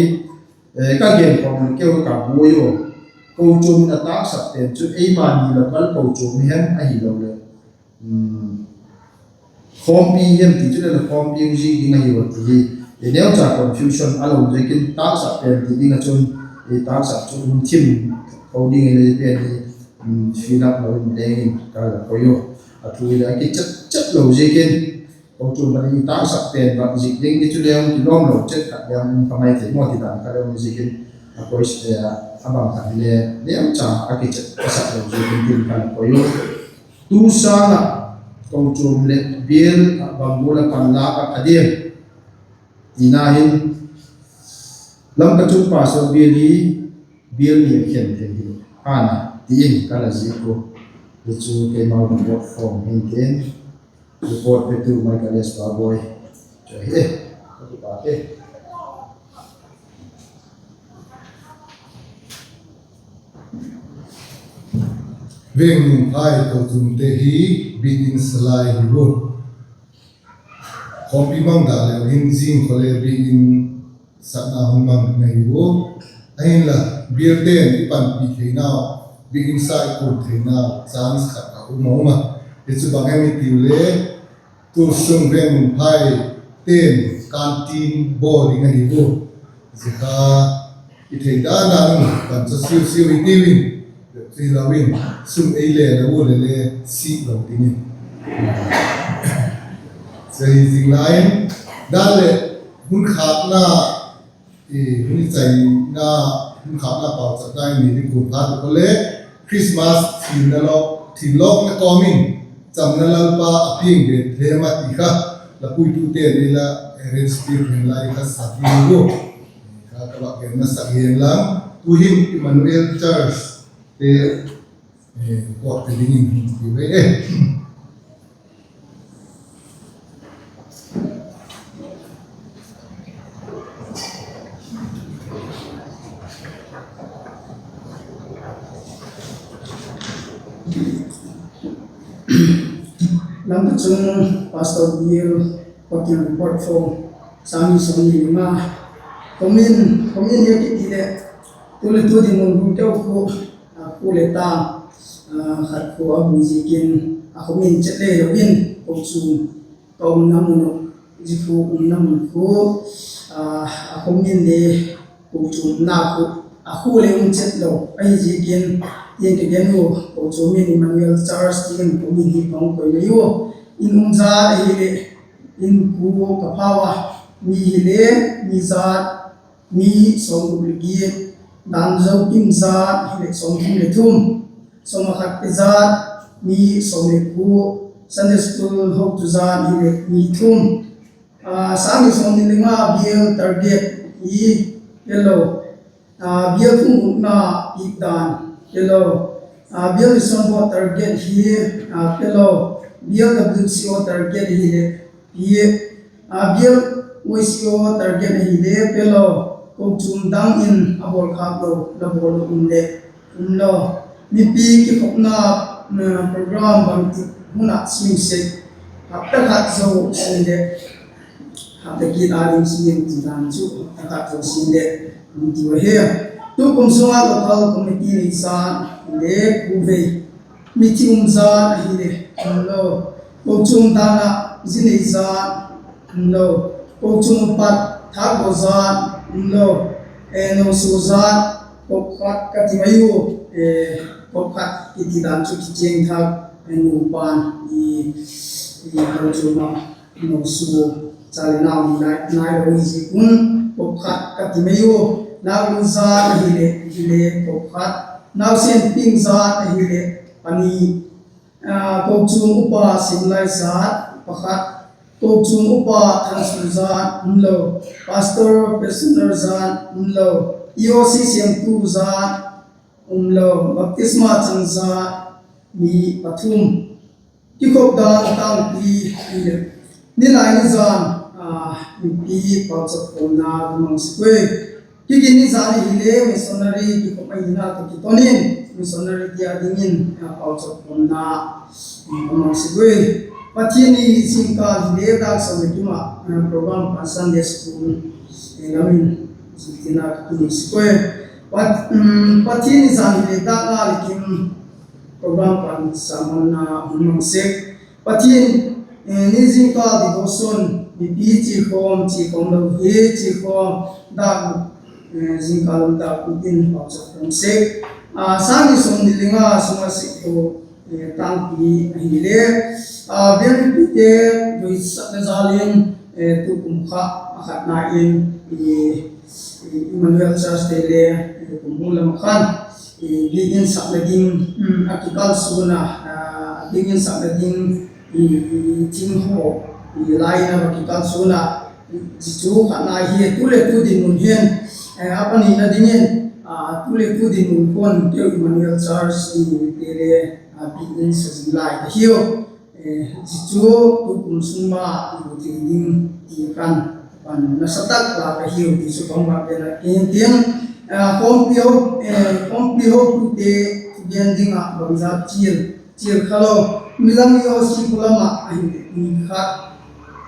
ka gen khawm keu ka buai u. Kochuam in a tâksak pen chu eima ni local kochuam hem ahiloleh khawmpi hem ti chu le khawmpi hung zik ding ahiu a ti hi. Neucha confusion a lo um ziakin tâksak pen ti ding ah chun, tâksak chu hun thim ko ding ahile pen hi fill up lo in leng in ka la koi u. A thu hile a kichet chet lo ziakin, kochuam pan i tâksak pen bang zik ding ti chu le hung kilawm lo chet khat le hung um kha mai thei maw ti dan kha le um ziakin, a koi, a bang khat hile neucha a kichet ka sak lo ziakin tin ka la koi u. Tu sâng ah kochuam leh bial ah bang gual a panlâk a pha diam tina hin, Lamka chung pastor bial hi bial ni a khen thei hi ana ti in ka la zik u. Hi chu keimau report form hin tin, report petu Michael S Baboi chu ahi e. Ka kipâk e. Veng Nungphai kochuamte hi biakin salai hi u. Khawmpi mang da leu hin zing khaw le biakin sakna hun mang ding ahi u. Ahinla bialte'n i panpi theinau, biakin sa i kuan theinau chance khat a um a um a. Hi chu bang hem i tiu le, tu sung Veng Nungphai te'n canteen bawl ding ahi u. Zia kha i thei dan dan in pan cha siu siu hi tiu in, ti lo in, sum ei le lo u le le si lo ding in. Zia hi zing lai in, dan leh hun khâkna, hun i chaina, hun khâkna pauchapna i nei ding kuan phat u kha le, Christmas thil lawkna kawm in, Chamna Lalpa a piang Bethlehem a ti kha, la puitute nei la, arrange piak hen lai kha sak ding u. Kha ka va gen masak hen lang, tu'hin Emmanuel Church te, pawt pe dingin hun ti ve e. Lamka chung pastor bial, pawt in report form, sâng ni sawmni le nga, comment, comment hi a kiti leh, tu le tu ding mun hun keu khu, a khu le ta, khat khu a bu ziakin, a comment chet le lo in, kochuam ka umna mun uh, zia khu umna mun khu, a comment le, kochuam na khu, a khu le um chet lo ahi ziakin, tin ka gen u, kochuam in Emmanuel Church ti in comment hi ka hung koi mai u. In um zat ahileh, in khu ka phau a, mi hile, mi zat, mi sawmguk le giat, dan zo kim zat hileh sawmthum le thum, sawm a khat pe zat, mi sawm le kua, Sunday school hotu zat hileh mi thum, sâng ni sawmni le nga bial target hi pe lo, bial thum utna piak dan pe lo, bial ni sawm bawl target hi pe lo, bial W C O target hileh piak, bial Y C O target ahile pe lo, kochuam dang in a bawl khâk lo la bawl um leh um lo, mipi kikhopna program bangtik hun ah sim sek, hapta khat zo sim leh, hapta kit a ding sim ti dan chu hapta khat zo sim leh, um ti ahi. Tukum sung ah local committee nei zat le khu vei, mithi um zat ahile um lo, kochuam dan ah zi nei zat um lo, kochuam upa thâkdaw zat um lo, nosu zat, kop khat ka ti mai u, kop khat kiti dan chu kichiang thak, nupa'n, kochuam ah nosu, cha le nau ni nai lo hi ziak un, kop khat ka ti mai u, nau lu zat ahileh, hileh kop khat, nausen ping zat ahileh pani, kochuam upa simlai zat pakhat, kochuam upa thansu zat um lo, pastor, pensioner zat um lo, E O C siamtu zat um lo, baptisma chang zat mi pathum. Kikhop dan a tangpi hileh, nilai nizan, mipi pauchap khawmna ka mang sek ui. Kigin nizan ahile missionary kikhop ahina tawh kiton in missionary tia dingin pauchap khawmna ka mang sek ui. Pathian ni zingkal hile, dâk sawm le thum ah program pan Sunday school lam in ziktina ka tung sek ui. Pat-, um, Pathian ni zan hi le dâk nga le kim program pan sermon a hun mang sek. Pathian, eh, ni zingkal devotion, mipi chi khawm, chi khawm lo hi, chi khawm, dâk, eh, zingkal dâk in pauchap khawm sek. Ah, sâng ni sawmni le nga sung a sek tho, eh, tângpi ahile, ah, bial mipite doisakna jal in, eh, tukum kha a khatna in, eh, Emmanuel Church te le, eh, kum bu lam khan, eh, biakin sakna ding, um, a kikalsuan a, ah, biakin sakna ding, eh, thing haw, eh, lai in a va kikalsuan a, zia chu khatna hi tu le tu dinmun hin, eh, a panina dingin, ah, tu le tu dinmun kuan teu Emmanuel Church, eh, te le, ah, biakin sa zing lai ka hiu. Eh, zia chu tukum sung ma i bu ti ding ti khan pan nasa tak la ka hiu ti chu bang bang pen a kin tin, ah, khawmpi ho, eh, khawmpi ho tute gen ding ah bangzat chial, chial kha lo, milam i o si pulam ah ahi ni kha.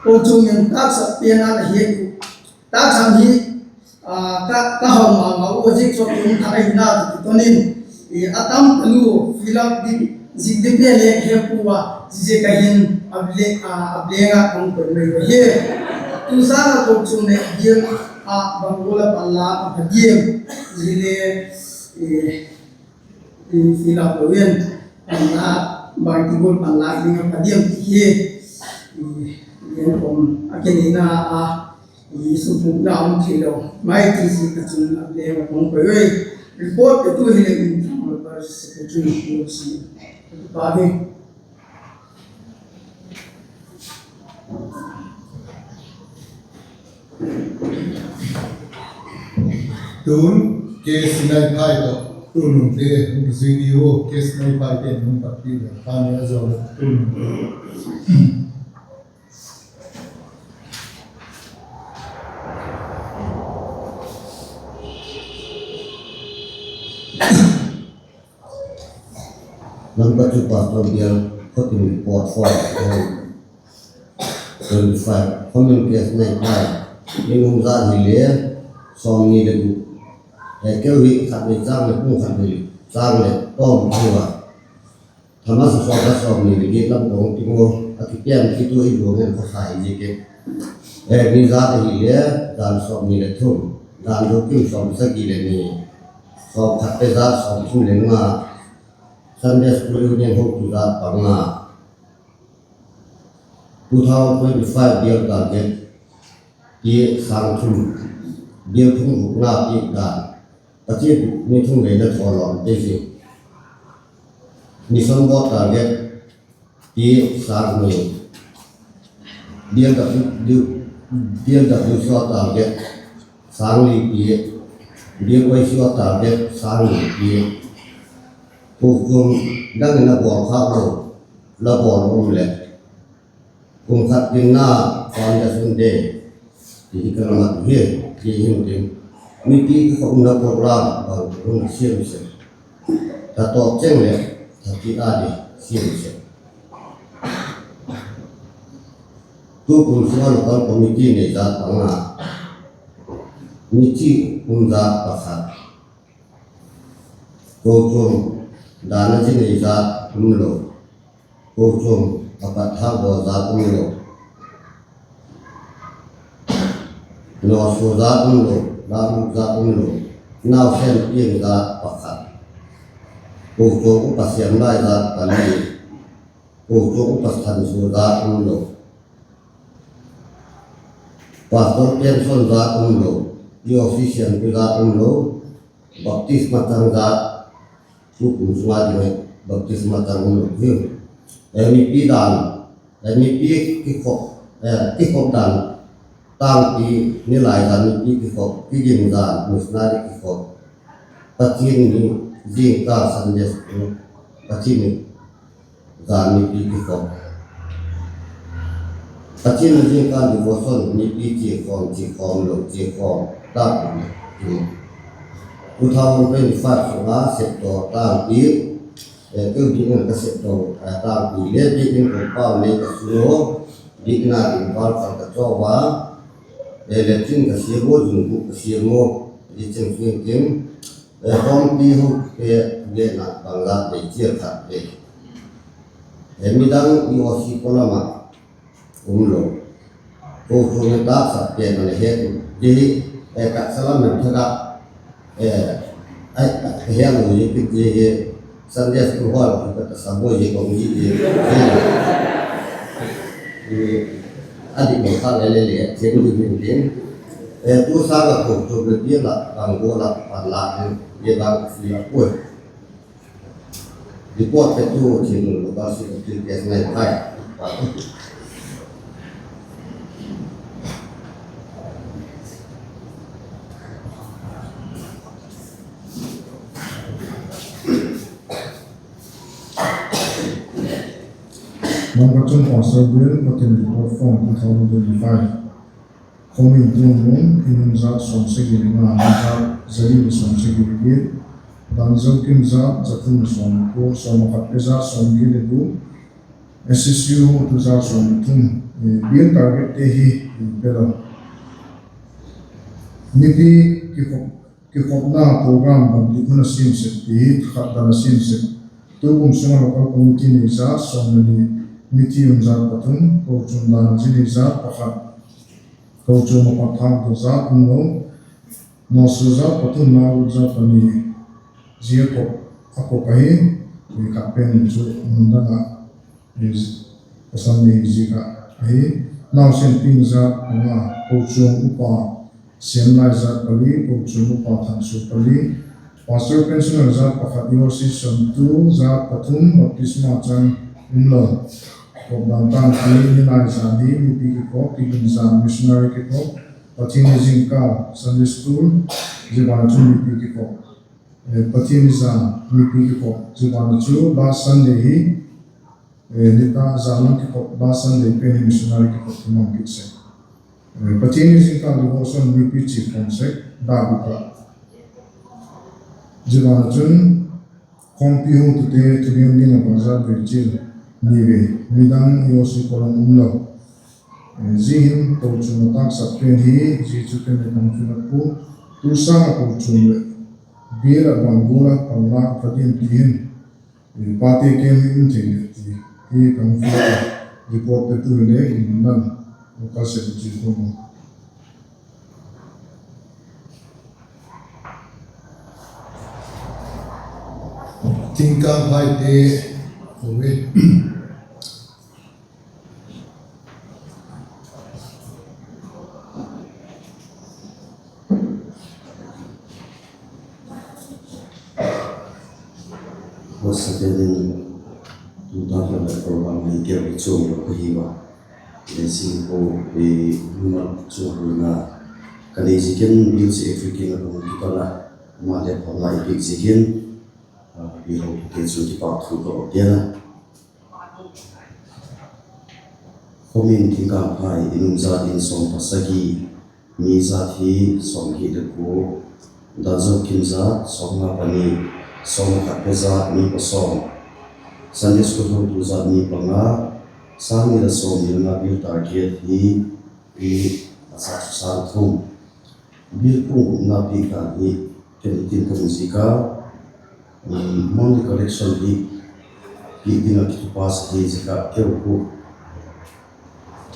Kochuam in taksa pen a la hiat u. Taksa hi, ah, ka, ka hau ma ma u zik chu tum thak ahi na ti ton in, eh, a tam ka lu fill up di, zik di pen le he pu a, zik ka hin a ble, ah, a ble nga kong kon mai hi. Tu sa na kochuam le bial a bang u la pan la a diam, zi le, eh, i, i la lo in, pan la, bang ti bul pan la ding a diam ti hi, i, i kom a ke ni na a, i, sum pu na um thei lo, mai ti si ka chun a le ma kong ko ei, report ka tu hi le in ta ma ba si ka chun ko si, pa hi. Tun, K. Sinaiphai tawh, tun nung te, hung zui diu, K. Sinaiphai te, hung pat diu, pa ni a zo, tun nung te. Number two, Pastor Bial, Khotin Report four, twenty-five, Khomin K. Sinaiphai, ni um za hi le, sawmni le gu, eh, keu hi khat ni chang le pung khat ni chang le tawm hi a. Thama sa sawm kha sawmni le giat lam kong ti maw, a kipian kitu i luang in kha khai zik e. Eh, ni za hi le, dan sawmni le thum, dan zo kim sawmsagi le ni, sawm khat pe za sawmthum le nga, Sunday School Union hotu za panga, two thousand twenty-five bial target, ti sâng thum, bial thum hukna piak dan, Pathian ni thum veina thawlawm te zing. Mission Board target, ti sâng ni, bial W, bial W C target, sâng li ti, bial Y C target, sâng li ti. Kochuam dang in a bawl kha lo, la bawl um leh, kum khat tinna Foundation Day, ti hi ka la mat hi, ti hin tin. Mipi kikhopna program bang hun siam sek. Tha tawp cheng leh, tha ti a di siam sek. Tu kum sung a local committee nei za panga, mithi um za pakhat. Kochuam dan a zi nei za um lo. Kochuam a pat thak daw za um lo. Nawsua za um lo, lamuk za um lo. Nausen piang za pakhat. Kochuam upa siam lai za pali. Kochuam upa thansua za um lo. Pastor pension za um lo. Official pi za um lo. Baptisma chang za, tu kum sunga ding baptisma chang um lo hi. Eh, mipi dan, eh, mipi kikhop, eh, kikhop dan, tangpi ni lai dan mipi kikhop, kigin dan missionary kikhop. Pathian ni zingkal Sunday school, Pathian ni zan mipi kikhop. Pathian ni zingkal devotion mipi chia khawm, chia khawm lo, chia khawm tangpi. Two thousand twenty-five sunga sepdaw tangpi, eh, keu biakna ka sepdaw, eh, tangpi le biakna kong pau le ka sun u, biakna ding val kal ka chaw va, eh, le chin ka siam u, zungkuk ka siam u, di chin sun tin, Khawmpi hute genna bang la dei chial khat e. Midang i osi polam ah um lo, kochuam a taksa pen a le het u. Zia hi taksa lam hem thak ah he lo zia kit zia hi Sunday school hall ah ka ta sa bawi zia kong zia zia a dik lo kha le le le thiam ding hin tin. Tu sâng ah kochuam le bial ah bang gual ah pan lâk ding zia dang ka fill up puai. Report petu Thinlung Local Secretary K S Ngaiphai. Number two, Pastor Bial, Pathian Report Form two thousand twenty-five. Khawmpi Tingmung, i nunzat sawmsagi le nga, nunzat zali le sawmsagi le giat, Dan Zo Kim zat za thum le sawm le kua, sawm a khat pe zat sawmgiat le guk, S S U tu zat sawm le thum, bial target te hi pe lo. Mipi kikhopna program bangtik hun a siam sek ti hi khat dan a siam sek. Tukum sung ah local committee ni zat sawm le ni, mithi um zat pathum, kochuam dan a zi ni zat pakhat, kochuam a pat thâk zat um lo, nawsua zat pathum, naurut zat pani, zia kop a kop ahi. Khat pen in chu mun dang ah pasal nei ziak ah ahi. Nausen ping zat panga, kochuam upa Semlai zat pali, kochuam upa Thangsua pali, pastor pensioner zat pakhat, E O C sawmtu, zat pathum, baptisma chang um lo. Kop dan tâng hi nilai zan hi mipi kikhop, kiginzan missionary kikhop, Pathianni zingkal Sunday school, zia ban a chun mipi kikhop, Pathianni zan mipi kikhop, zia ban a chu last Sunday hi nitâk zan lam kikhop, last Sunday pen hi missionary kikhop ki mang kit sek. Pathianni zingkal devotion mipi chia khawm sek, dak uk ah. Zia ban a chun khawmpi hung tute thugen ding a bangzat vei chial ni ve, midang E O C polam um lo. Zia hin kochuam a tâksak pen hi, zia chu ken le ka fill up puai. Tu sâng ah kochuam leh bial ah bang gual ah pan lâk ka diam ti hin, pate kem hi um thei leh ti hi ka fill up a, report petu hile Gindan, local secretary khawm a. Thingkângphaite, Host pen in tu tak leh program hi keu chuam lo ka hi a, le singkua huna chuam lo na ka nei ziakin bial si African a hung kiton a, ama le phalna i piak ziakin bial hotute chu kipakthu ka gen a. Khawmpi Thingkângphai, i nunzat in sawm pasagi, mi zat hi sawmgiat le kua, Dan Zo Kim zat sawmnga pani, sawm a khat pe zat mi pasawm, Sunday school hotu zat mi panga, sâng ni le sawmni le nga bial target hi, i a sa chu sâng thum. Bial pung hukna piak dan hi ken tin ka hung zik a, money collection hi piak ding ah kitupa sa hi ziak a keu khu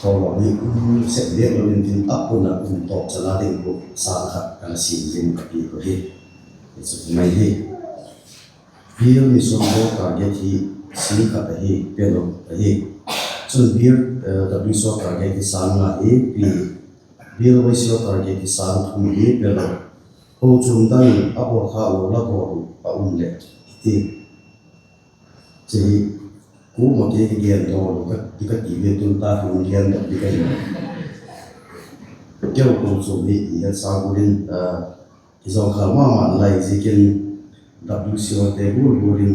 tawlawm hi um sek lek lo intin, a pun a um tawp chan a ding khu sâng khat ka la sim ding ka piak uh hi. Chu mai hi. Bial mission target hi sâng khat ahi, pe lo ahi. Chun bial W C O target hi sâng nga hi, bial Y C O target hi sâng thum hi, pe lo. Kochuam dang in a bawl kha lo la bawl uh a um leh ti, chi hi kuama kei ka gen daw lo ka ti ve, tun tak hung gen daw ti ka hi. Keu kochuam hi i het sa gual in, i zawkhal ma ma lai ziakin W C O te gual gual in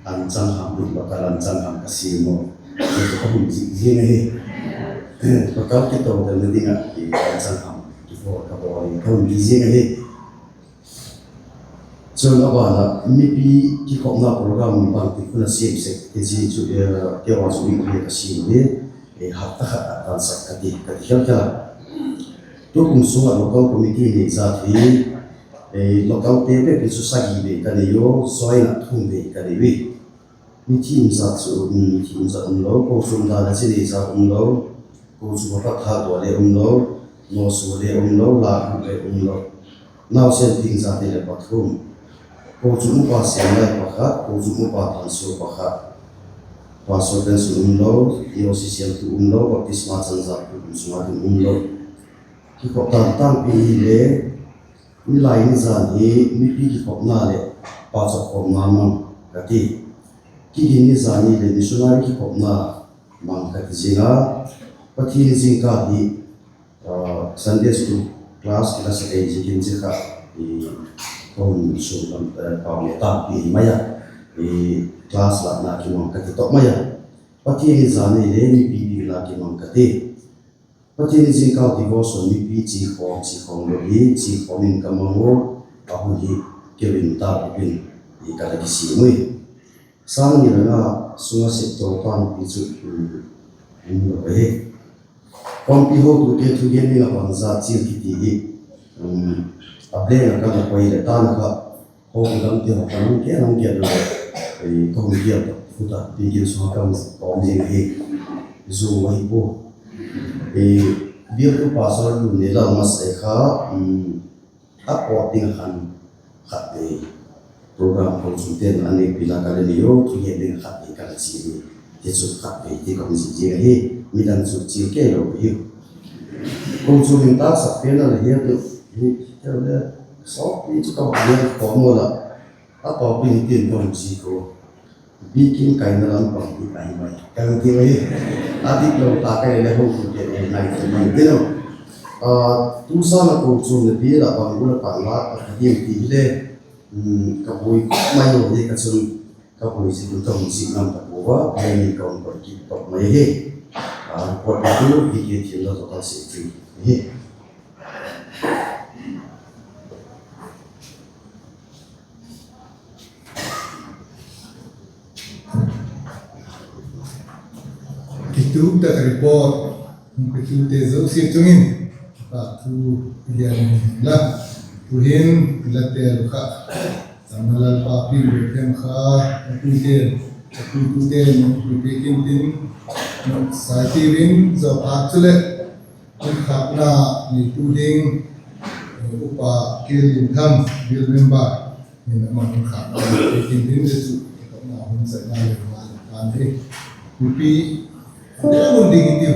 an chang ham, local an chang ham ka sim a, ka hun zik ziang ahi. Local kitodelna ding ah an chang ham kibawl ka bawl in ka hun zik ziang ahi. Chun a ban ah mipi kikhopna program bangtik hun a siam sek ti chi chu, keu a chu mi le ka sim hi, hapta khat a pansak ka ti, ka ti khel khel a. Tukum sung ah local committee ni zat hi Localte'n chu sagi vei ka nei ua, joinna thum vei ka nei ui. Mi thim zat chu um, mi thim zat um lo, kochuam dan a chi nei zat um lo, kochuam a pat thâk daw le um lo, nawsua le um lo, lâk le um lo. Nausen ting zat hi leh pathum. Kochuam upa Siamlai pakhat, kochuam upa Thansua pakhat. Pastor pension um lo, EOC siamtu um lo, baptisma chanzâktu kum sung a ding um lo. Kikhop dan tampi hile, nilai nizan hi mipi kikhopna leh pauchap khawmna mang ka ti. Kigin nizan hileh missionary kikhopna mang ka ti zing a. Pathian zingkâl hi Sunday school class kila sa kei ziakin zia kha ka hun sung lam pau le tampi mai a, class lâkna kimang ka ti tawk mai a. Pathian zingkâl hile mipi bikna kimang ka ti. Pathian zingkâl devotion mipi chi khawm, chi khawm lo hi, chi khawm in ka mang ua, a hun hi keu in tâk in ka la kisiam ui. Sâng ni leh nga sung a septo tampi chu um lo ahi. Khawmpi hotute thugen ding ah bangzat chial kiti hi, a blank a ka la koi leh tan kha, hotu lamte haw ka hung gen, hung gen leh, ka hung gen ta, khut a biakin sung a ka hung kawm ding ahi. Zu ahi pua. Bialtu Pastor Lunneilal Masei kha, a pawt ding ah khan khatvei program kochuamte'n a nei pil a ka la nei ua, thugen ding ah khatvei ka la chial hi. Ti chu khatvei ti ka hung zik zing ahi, midang chu chial kei lo ahiu. Kochuam in tâksak pen a la hiat uh hi, keu le, sawtpi chu ka hung gen khawm ua la, a pawt ding tin ka hung zik ua. Biakin kaina lam pang hi ahi mai ka hung ti mai. A dik lo ta ka le hung ti te ngai ti mai tin u. Tu sâng a kochuam leh bial ah bang gual a pan la a ka diam ti hile, ka buai mai lo hi ka chun, ka buai zik un ka hung zik ngam ta pua a, a ni ka hung buai kit tawk mai hi. Report tu hi ke thiam lo tawh ka si ti hi. Kituk tak report, kitute zosia chung in, ka thu i gen inla, tu'hin i la tel uh kha, Chamnalal Papi Bethlehem kha, a puite'n, a puitute'n, a puite kin tin, sai ti in, zawphat chuleh, hun khâkna neitu ding, Upa Killintham, Bial Member, in a man hun khâkna neitu kin tin le chu, hun chaina le ma le tan hi. Mipi, a le mun ding hi tiu.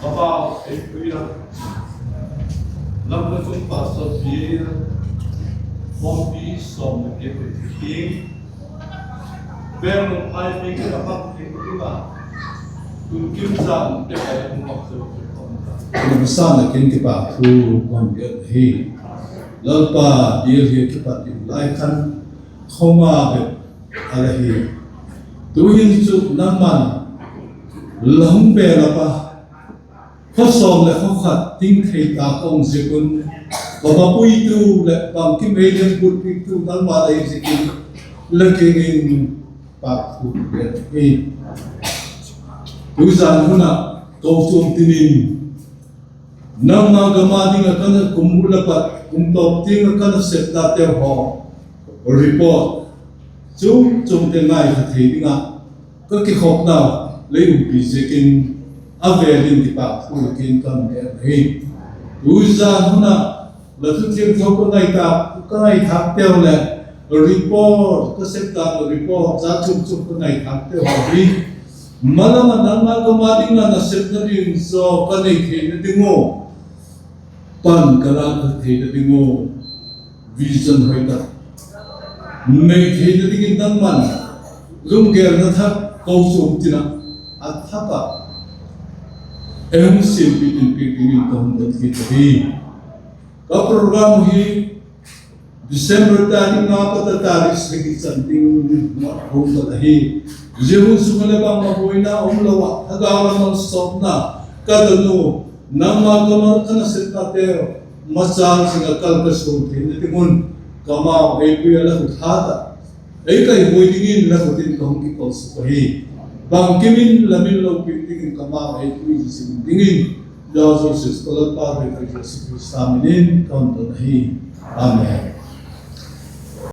Papa, ei pui a, lam ka chung pastor pi a, pumpi sawm le giat le thing, beng lo ai pi ka bak thei ka ti ba, tun kim zan te ai hung bak zo. Ka sa na kin kipak thu kon gen hi. Lalpa, bial hi kipat in lai khan khoma bep a la hi. Tuhin chu nangman la hung bel a pa, khaw sawm leh khaw khat ting thei ta ka um ziak un, ka va puitu leh bangkim ei lem butpitu nangma la hi ziakin, la kiang in kipakthu ka gen hi. Tuzan hun ah kochuam tin in, nangma gam a ding ah ka na kum ula pat kum tawp tiang ah ka nasepnate haw report chuam chuamte ngaitha thei ding ah ka kikhopnau lei umpi ziakin, a vêl in kipakthu la kiang in ka gen hi. Tuzan hun ah la thu thiangtho ka ngaitha, ka ngaithâkteu leh report, ka sepna report za chuam chuam ka ngaithâkteu haw hi, malam ah nangma gam a ding ah nasepna ding zaw ka nei theina ding ua, pan ka lâk theina ding ua, vision hoi tak nei theina dingin nangman lunggêlna thak kochuam tin ah a thak ah ei hung siampi tin piak dingin ka hun don kit ahi. Ka program hi December tarik nga pat a tarik sagi chan ding a hung don ahi. Zia hun sung ah leh bangma buaina um lo ah thagau lam malsawmna ka don u, nangma gam a ka nasepnateu machâl zing ah kal ka suang theina ding un, kamau ei pui a la khut hat ah ei kaihuai dingin la khut in ka hung kikol suk ahi. Bangkim in la min lopi dingin kamau ei pui zing dingin, Lal Jesu ka Lalpa, Jesu Khrista min in ka hun don ahi. Amen.